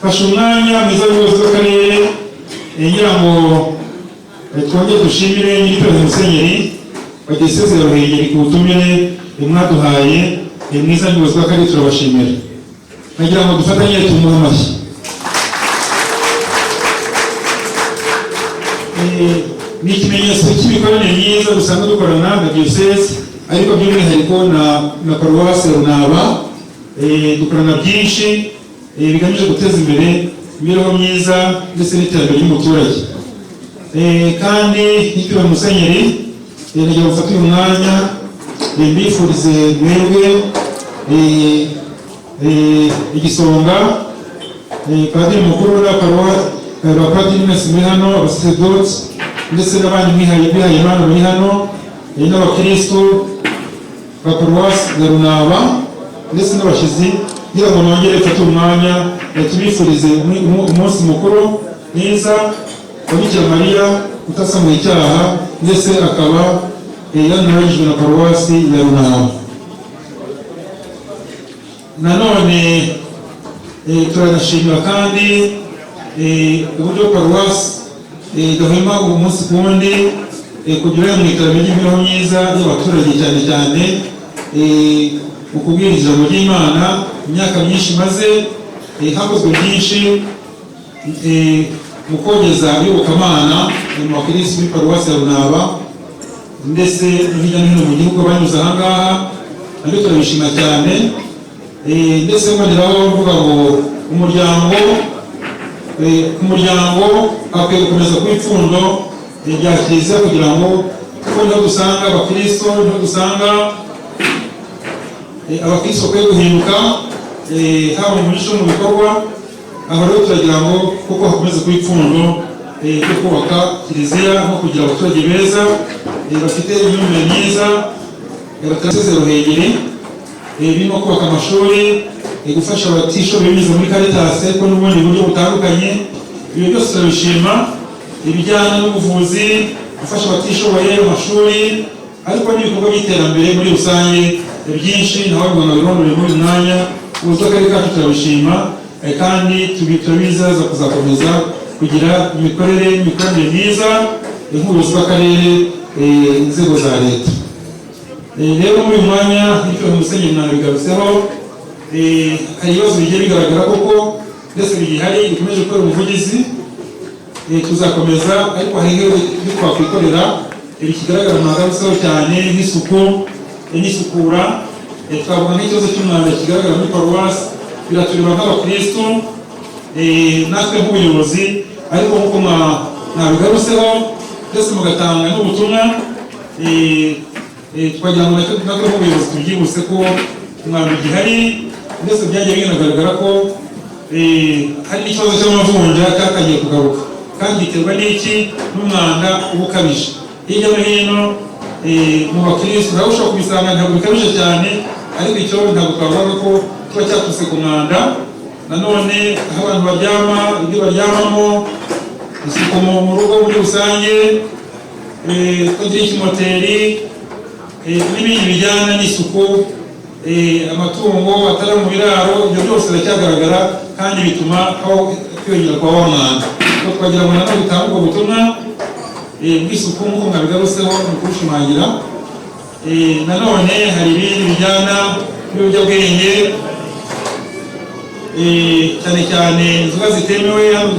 Fashe umwanya mwiza w'ubuyobozi bw'akarere ngira ngo twongere dushimire nyiricyubahiro Musenyeri wa Diyoseze ya Ruhengeri ku butumire mwaduhaye mwiza. N'ubuyobozi bw'akarere turabashimira. Nagira ngo dufatanye tumuhe amashyi. Ni ikimenyetso cy'imikoranire myiza dusanzwe dukorana na diyoseze, ariko by'umwihariko na paruwasi Runaba. Dukorana byinshi bigamije guteza imbere imibereho myiza ndetse n'iterambere ry'umuturage. Kandi nyiricyubahiro Musenyeri, nagira ngo mfate uyu mwanya mbifurize mwebwe igisonga, Padiri mukuru na abapadiri mwese muri hano, abasaseredoti ndetse n'abandi bihaye Imana muri hano, n'abakristo ba paruwasi ya Runaba ndetse n'abashyitsi, kugira ngo nongere mfate umwanya tubifurize umunsi mukuru mwiza wa Bikira Mariya utasamuye icyaha, ndetse akaba yanaragijwe na paruwasi ya Runaba. Nanone turanashimira kandi uburyo paruwasi idahwema umunsi ku wundi kugira mu iterambere ry'imibereho myiza y'abaturage, cyane cyane mu kubwiriza ijambo ry'Imana. Imyaka myinshi imaze hakozwe byinshi mu kogeza iyobokamana mu bakirisitu muri paruwasi ya Runaba ndetse no hirya no hino mu gihugu banyuze aha ngaha, nabyo turabishima cyane. Ndetse mboneraho mvuga ngo umuryango akwiye gukomeza kuba ipfundo rya kiliziya, kugira ngo kuko niho dusanga abakristo, niho dusanga abakristo bakwiye guhinduka, haba mu mico, mu bikorwa. Aho rero turagira ngo kuko hakomeze kuba ipfundo ryo kubaka kiliziya no kugira abaturage beza bafite imyumvire myiza, batasize Ruhengeri, birimo kubaka amashuri, gufasha abatishoboye binyuze muri Caritas ko n'ubundi buryo butandukanye. Ibyo byose turabishima, ibijyanye n'ubuvuzi, gufasha abatishoboye, amashuri, ariko n'ibikorwa by'iterambere muri rusange byinshi ntawe ngo birondore muri uyu mwanya. Ubuyobozi bw'akarere kacu turabishima, kandi turabizaza kuzakomeza kugira imikorere n'imikoranire myiza nk'ubuyobozi bw'akarere, inzego za leta. Rero muri uyu mwanya nicyo Musenyeri mwabigarutseho, hari ibibazo bigiye bigaragara koko ndetse bigihari dukomeje gukora ubuvugizi, tuzakomeza, ariko hari nk'ibyo twakwikorera bikigaragara mwagarutseho cyane nk'isuku n'isukura. Twavuga nk'ikibazo cy'umwanda kigaragara muri paruwasi, biratureba nk'abakristu, natwe nk'ubuyobozi, ariko nk'uko mwabigarutseho ndetse mugatanga n'ubutumwa, twagira ngo natwe nk'ubuyobozi tubyibutse ko umwanda ugihari, ndetse byagiye binagaragara ko hari n'ikibazo cy'amavunja cyatangiye kugaruka, kandi giterwa n'iki? N'umwanda uba ukabije hirya no hino mu bakirisitu. Nawe ushobora kubisanga ntabwo bikabije cyane, ariko icyo ntabwo twavuga ko kiba cyaturutse ku mwanda. Nanone aho abantu baryama, ibyo baryamamo, isuku mu rugo muri rusange, kutagira ikimoteri, n'ibindi bijyana n'isuku, amatungo atari mu biraro, ibyo byose biracyagaragara kandi bituma habaho kwiyongera kwa wa mwanda. Twagira ngo nanone dutange ubwo butumwa bw'isuku nk'uko mwabigarutseho mu kubishimangira. Nanone hari ibindi bijyana n'ibiyobyabwenge, cyane cyane inzoga zitemewe. Hano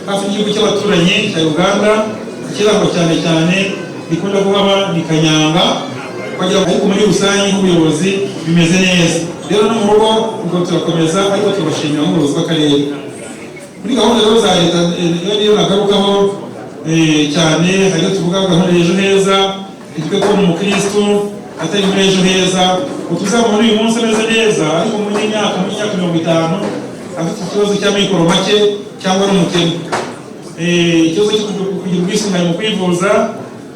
hafi y'igihugu cy'abaturanyi cya Uganda, ikirangwa cyane cyane bikunda kuhaba ni kanyanga, ariko muri rusange nk'ubuyobozi bimeze neza. Rero no mu rugo ubwo turakomeza, ariko turabashimira nk'ubuyobozi bw'akarere. Muri gahunda rero za leta niyo nagarukaho cyane, hari iyo tuvuga gahunda y'Ejo Heza. Twe kubona umukristu atari muri Ejo Heza ngo tuzamubone uyu munsi ameze neza, ariko muri myaka 50 afite ikibazo cy'amikoro make cyangwa ari umukene. Ikibazo cyo kugira ubwisungane mu kwivuza,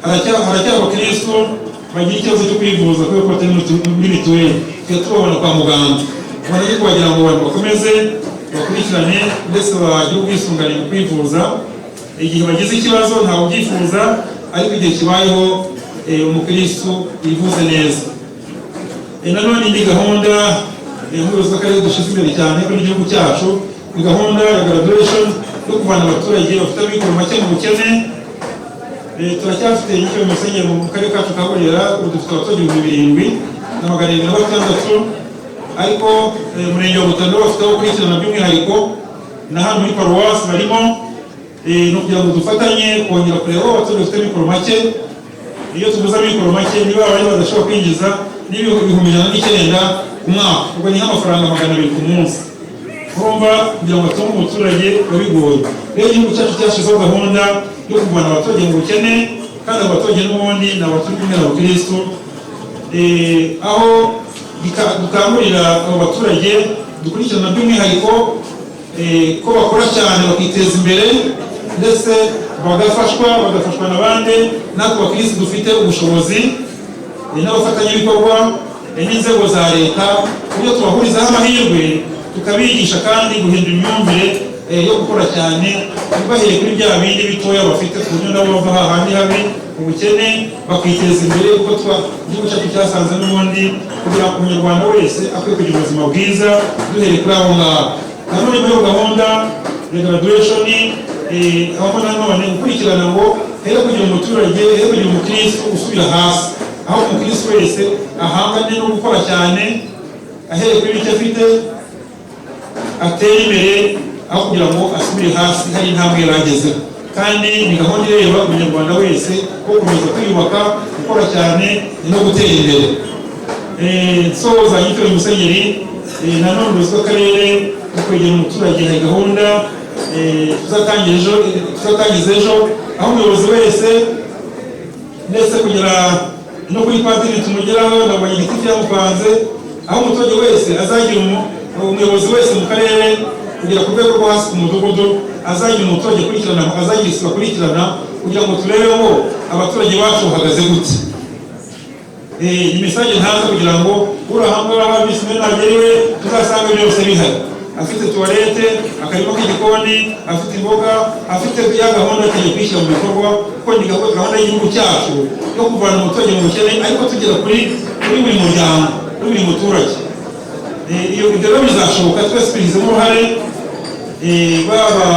haracyari abakristu bagira ikibazo cyo kwivuza kubera ko batari muri mituweli, tujya tubabona kwa muganga. Ubona ko wagira ngo abantu bakomeze bakurikirane ndetse bagire ubwisungane mu kwivuza. Igihe bagize ikibazo ntawe ubyifuza, ariko igihe kibayeho umukristu yivuze neza. Nanone indi gahunda nk'ubuyobozi bw'akarere dushyize imbere cyane ko n'igihugu cyacu ni gahunda ya graduation yo kuvana abaturage bafite amikoro make mu bukene. Turacyafite icyo Musenyeri mu karere kacu ka Burera, ubu dufite abaturage 7706, ariko umurenge wa Butano bafite aho gukurikirana by'umwihariko na hano muri paruwasi barimo. Ni ukugira ngo dufatanye kongera kureba aho abaturage bafite amikoro make. Iyo tuguze amikoro make, niba abari badashobora kwinjiza n'109,000 ku mwaka, ubwo ni nk'amafaranga 200 ku munsi, urumva kugira ngo batunge umuturage biba bigoye. Rero igihugu cyacu cyashyizeho gahunda yo kuvana abaturage mu bukene, kandi abaturage n'ubundi ni abaturage n'abakirisitu, aho dukangurira abo baturage dukurikirana by'umwihariko ko bakora cyane bakiteza imbere, ndetse bagafashwa n'abandi, natwe abakirisitu dufite ubushobozi n'abafatanyabikorwa n'inzego za leta, ku buryo tubahurizaho amahirwe tukabigisha kandi guhindura imyumvire yo gukora cyane bahereye kuri bya bindi bitoya bafite, ku buryo nabo bava hahandi habi ubukene bakiteza imbere, kuko igihugu cyacu cyasanze n'ubundi kugira ngo umunyarwanda wese akwiye kugira ubuzima bwiza duhereye kuri abo ngabo. Nanone muri iyo gahunda ya graduation habamo nanone gukurikirana ngo here kugira umuturage, here kugira umukirisitu usubira hasi, aho umukirisitu wese ahangane no gukora cyane ahereye kuri bike afite atere imbere, aho kugira ngo asubire hasi hari intambwe yaragezeho. Kandi ni gahunda ireba umunyarwanda wese ko gukomeza kwiyubaka, gukora cyane no gutera imbere. Nsoza nyitore Musenyeri, nanone ubuyobozi bw'akarere mu kwegera umuturage hari gahunda tuzatangiza ejo, aho umuyobozi wese ndetse kugera no kuri padiri tumugeraho nabonye igiti cyamupanze, aho umuturage wese azagira umuyobozi wese mu karere kugera ku rwego rwo hasi ku mudugudu, azagira umuturage akurikirana, azagira isuku akurikirana, kugira ngo turebe ngo abaturage bacu bahagaze gute. Ni message ntaza kugira ngo uri ahangaha visi meya nagera iwe tuzasanga byose bihari, afite toilette, akarima k'igikoni, afite imboga, afite ya gahunda tugiye kwishyira mu bikorwa, kuko ni gahunda y'igihugu cyacu yo kuvana umuturage mu bukene, ariko tugera kuri buri muryango, kuri buri muturage. Iyo ibyo rero bizashoboka twese tubigizemo uruhare, baba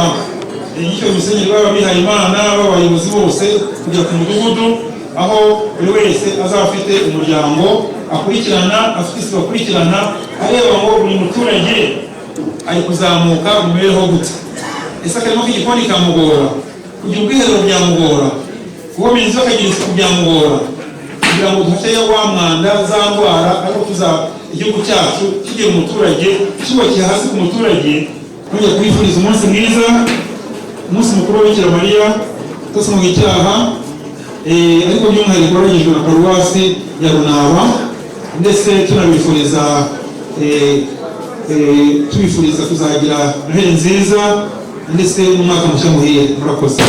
icyo musenyeri, baba bihaye Imana, baba abayobozi bose, kugera ku mudugudu, aho buri wese azaba afite umuryango akurikirana, afite isibo akurikirana, areba ngo buri muturage ari kuzamuka mu mibereho gute. Ese akarima k'igikoni kamugora, kugira ubwiherero byamugora, kuba inzu akagira isuku byamugora, kugira ngo duhashe wa mwanda, za ndwara, ariko tuza igihugu cyacu kigira umuturage, cyubakiye hasi ku muturage. Nongeye kubifuriza umunsi mwiza, umunsi mukuru wa Bikira Mariya udasanzwe icyaha, ariko by'umwihariko waragejwe na paruwasi ya Runaba, ndetse tunabifuriza tubifuriza kuzagira Noheli nziza ndetse n'umwaka mushya muhire. Murakoze.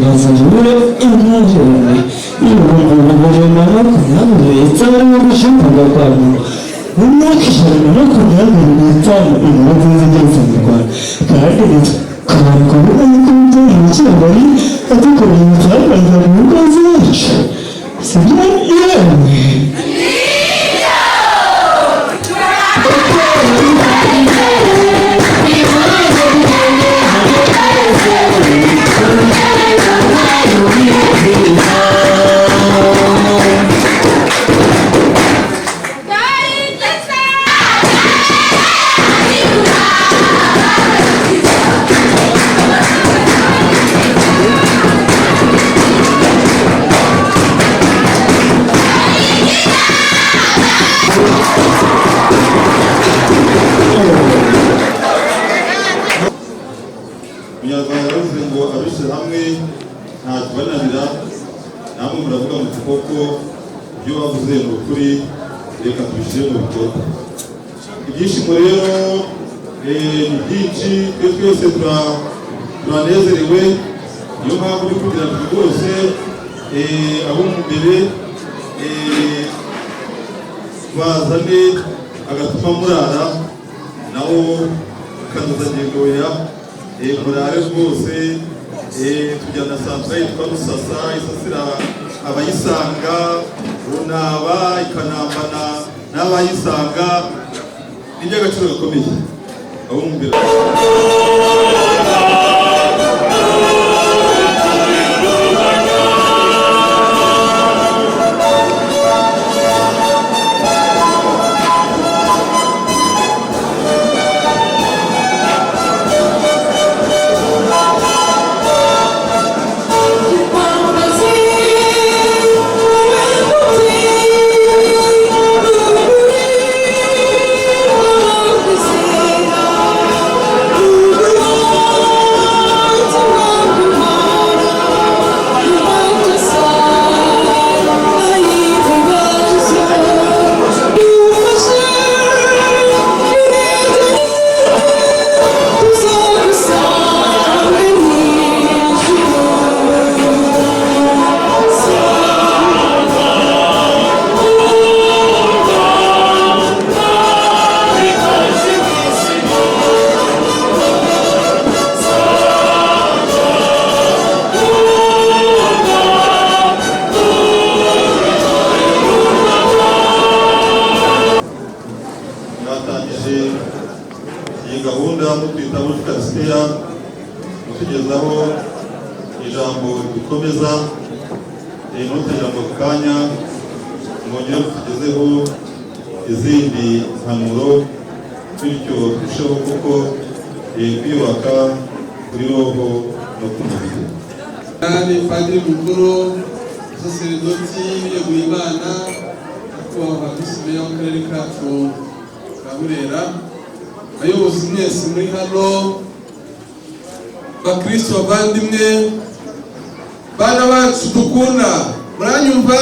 125 inkuru nziza igeze mu Rwanda kandi tukaba kubona yuko umubyeyi wa Kigali adukoreye ibitangaza mu ngo zacu, sibyo yemwe? Umunyarwanda yaravuze ngo abishyize hamwe nta kibananira. Namwe muravuga muti koko ibyo bavuze ni ukuri, reka tubishyire mu bikorwa. Ibyishimo rero ni byinshi, twe twese turanezerewe. Niyo mpamvu uri kugira ngo rwose abo mu mbere bazane agatuma murara nawo kanozagendo ya murare rwose. Tujyana santire yitwa Rusasa isasira abayisanga runaba ikanambana n'abayisanga, ni iby'agaciro gakomeye abo mu mbere. Mwatangije iyi gahunda mutwita muri Ukarisitiya, mutugezaho ijambo ridukomeza, ntutegera ngo kanya mwongere mutugezeho izindi mpanuro, bityo turusheho kuko kwiyubaka kuri roho no ku mubiri. Kandi Padiri mukuru, Saseredoti yeguye Imana, nyakubahwa Visi Meya w'akarere kacu ka Burera, abayobozi mwese muri hano, bakristo bavandimwe, bana bacu dukunda, muranyumva?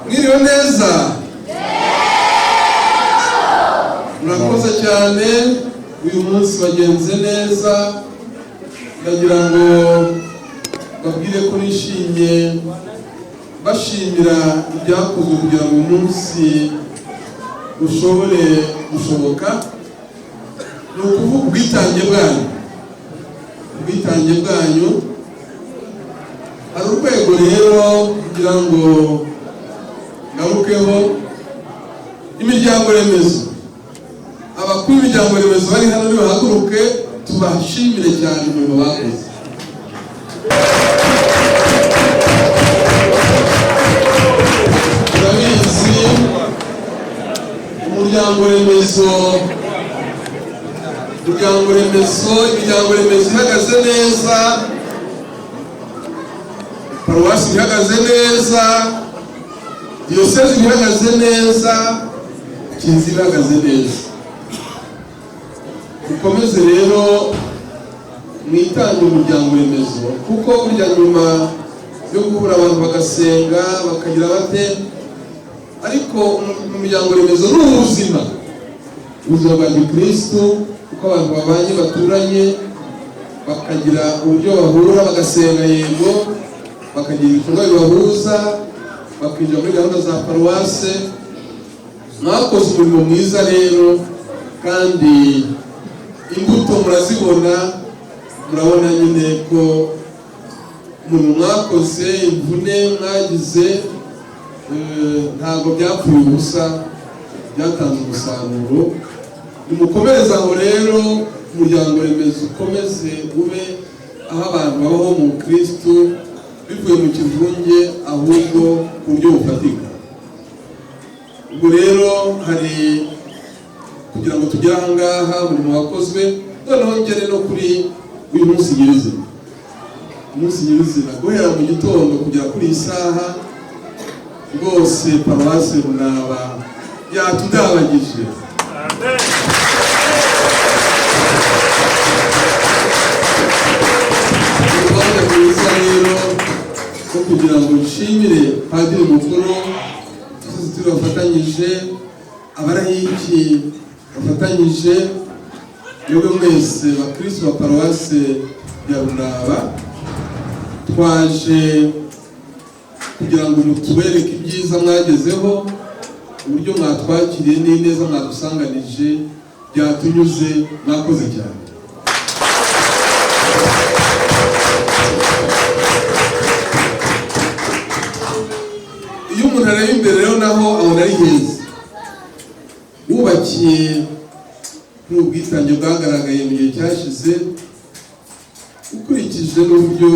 Mwiriwe neza? Murakoze cyane, uyu munsi wagenze neza. Ndagira ngo babwire ko nishimye, bashimira ibyakozwe kugira ngo umunsi ushobore gushoboka. Ni ukuvuga ubwitange bwanyu, ubwitange bwanyu. Hari urwego rero kugira ngo ngarukeho, imiryango remezo. Abakuru b'imiryango remezo bari hano nibahaguruke tubashimire cyane umurimo bakoze. Turabizi, umuryango remezo, umuryango remezo, imiryango remezo ihagaze neza, paruwasi ihagaze neza, diyosezi ihagaze neza, kiliziya ihagaze neza. Mukomeze rero mwitange umuryango remezo, kuko burya nyuma yo guhura abantu bagasenga bakagira bate, ariko mu miryango remezo ni ubuzima, ubuzima bwa gikristu, kuko abantu babanye baturanye Bakagira uburyo bahura bagasenga, yego, bakagira ibikorwa bibahuza, bakinjira muri gahunda za paruwase. Mwakoze umurimo mwiza rero, kandi imbuto murazibona. Murabona nyine ko umurimo mwakoze, imvune mwagize, ntabwo byapfuye ubusa, byatanze umusaruro. Nimukomereze aho rero, umuryango remezo ukomeze ube aho abantu babaho mu Kristu bivuye mu kivunge, ahubwo ku buryo bufatika. Ubwo rero hari kugira ngo tugere aha ngaha, umurimo wakozwe. Noneho ngere no kuri uyu munsi nyirizina. Umunsi nyirizina, guhera mu gitondo kugera kuri iyi saha, rwose paruwasi Runaba yatudabagije. Umwanya mwiza rero wo kugira ngo nshimire padiri mukuru, twese bafatanyije, abarahiki bafatanyije, mwebwe mwese bakristo ba paruwase ya Runaba. Twaje kugira ngo mutubereke ibyiza mwagezeho, uburyo mwatwakiriye n'ineza mwadusanganije byatunyuze. Mwakoze cyane. Iyo umuntu areba imbere rero, naho abona ari heza, wubakiye kuri ubwitange bwagaragaye mu gihe cyashize, ukurikije n'uburyo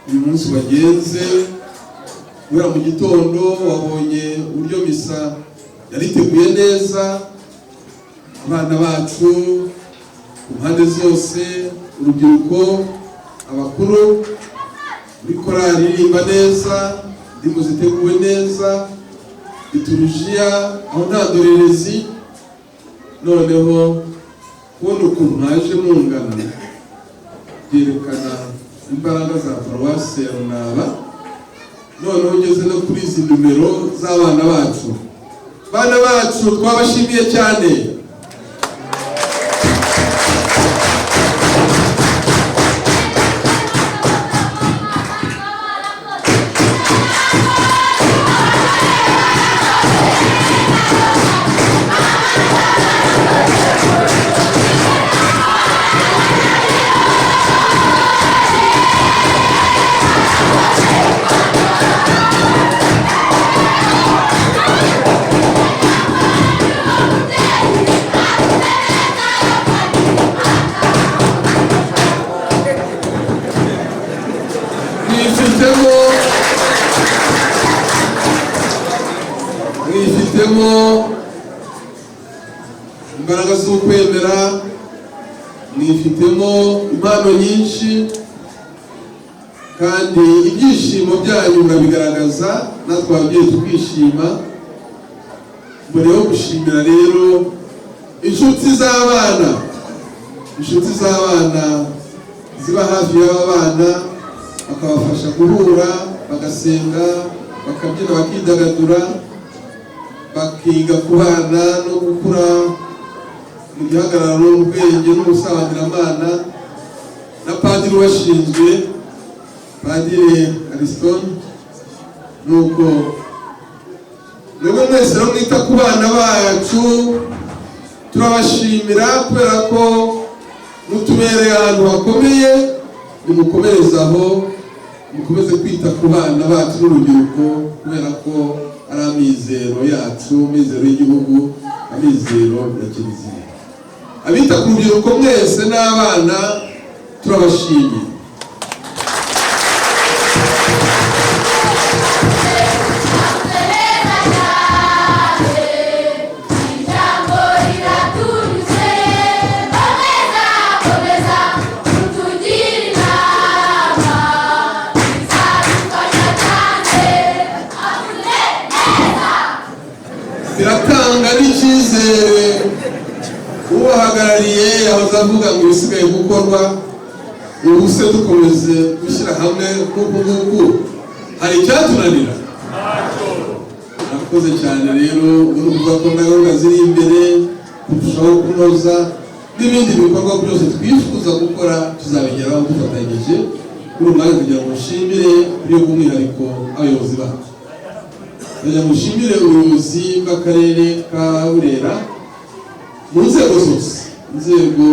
uyu munsi wagenze. Guhera mu gitondo wabonye uburyo misa yariteguye neza, abana bacu ku mpande zose, urubyiruko, abakuru, muri korali iririmba neza, indirimbo ziteguwe neza, liturujiya aho nta ndorerezi. Noneho kubona ukuntu mwaje mungana byerekana imbaraga za paruwasi ya Runaba. Noneho ugeze no kuri izi nimero z'abana bacu. Bana bacu, twabashimiye cyane. Mwifitemo imbaraga z'ukwemera, mwifitemo impano nyinshi, kandi ibyishimo byanyu murabigaragaza, natwe ababyeyi tukishima. Mbere yo gushimira rero inshuti z'abana, inshuti z'abana ziba hafi y'aba bana, bakabafasha guhura, bagasenga, bakabyina, bakidagadura, bakiga kubana no gukura mu gihagararo, mu bwenge n'ubusabanyiramana, na padiri ubashinzwe, Padiri Ariston. Nuko mwebwe mwese rero mwita ku bana bacu, turabashimira kubera ko mutubereye ahantu hakomeye. Nimukomereze aho, mukomeze kwita ku bana bacu n'urubyiruko, kubera ko ari amizero yacu, amizero y'igihugu, amizero ya Kiliziya. Abita ku rubyiruko mwese n'abana, turabashimiye. Biratanga n'icyizere. Ubahagarariye yahoze avuga ngo ibisigaye gukorwa, ubu se dukomeze gushyira hamwe nk'uku nguku, hari icyatunanira? Murakoze cyane rero. Urumva ko na gahunda ziri imbere kurushaho kunoza. N'ibindi bikorwa byose twifuza gukora tuzabigeraho dufatanyije. Kuri uyu mwanya kugira ngo nshimire by'umwihariko abayobozi bacu, kugira ngo nshimire ubuyobozi bw'akarere ka Burera mu nzego zose, inzego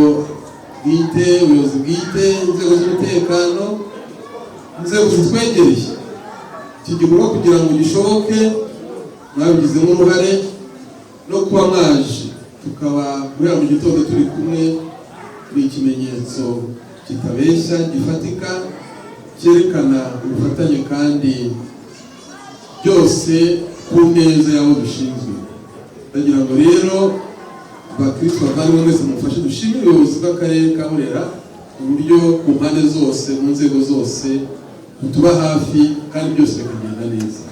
bwite, ubuyobozi bwite, inzego z'umutekano, inzego zitwegereye. Iki gikorwa kugira ngo gishoboke mwabigizemo uruhare, no kuba mwaje tukaba guhera mu gitondo turi kumwe ni ikimenyetso kitabeshya, gifatika, cyerekana ubufatanye kandi byose ku neza y'abo dushinzwe. Ndagira ngo rero bakristo bavandimwe mwese mufashe dushimire ubuyobozi bw'akarere ka Burera uburyo ku mpande zose, mu nzego zose, butuba hafi kandi byose bikagenda neza.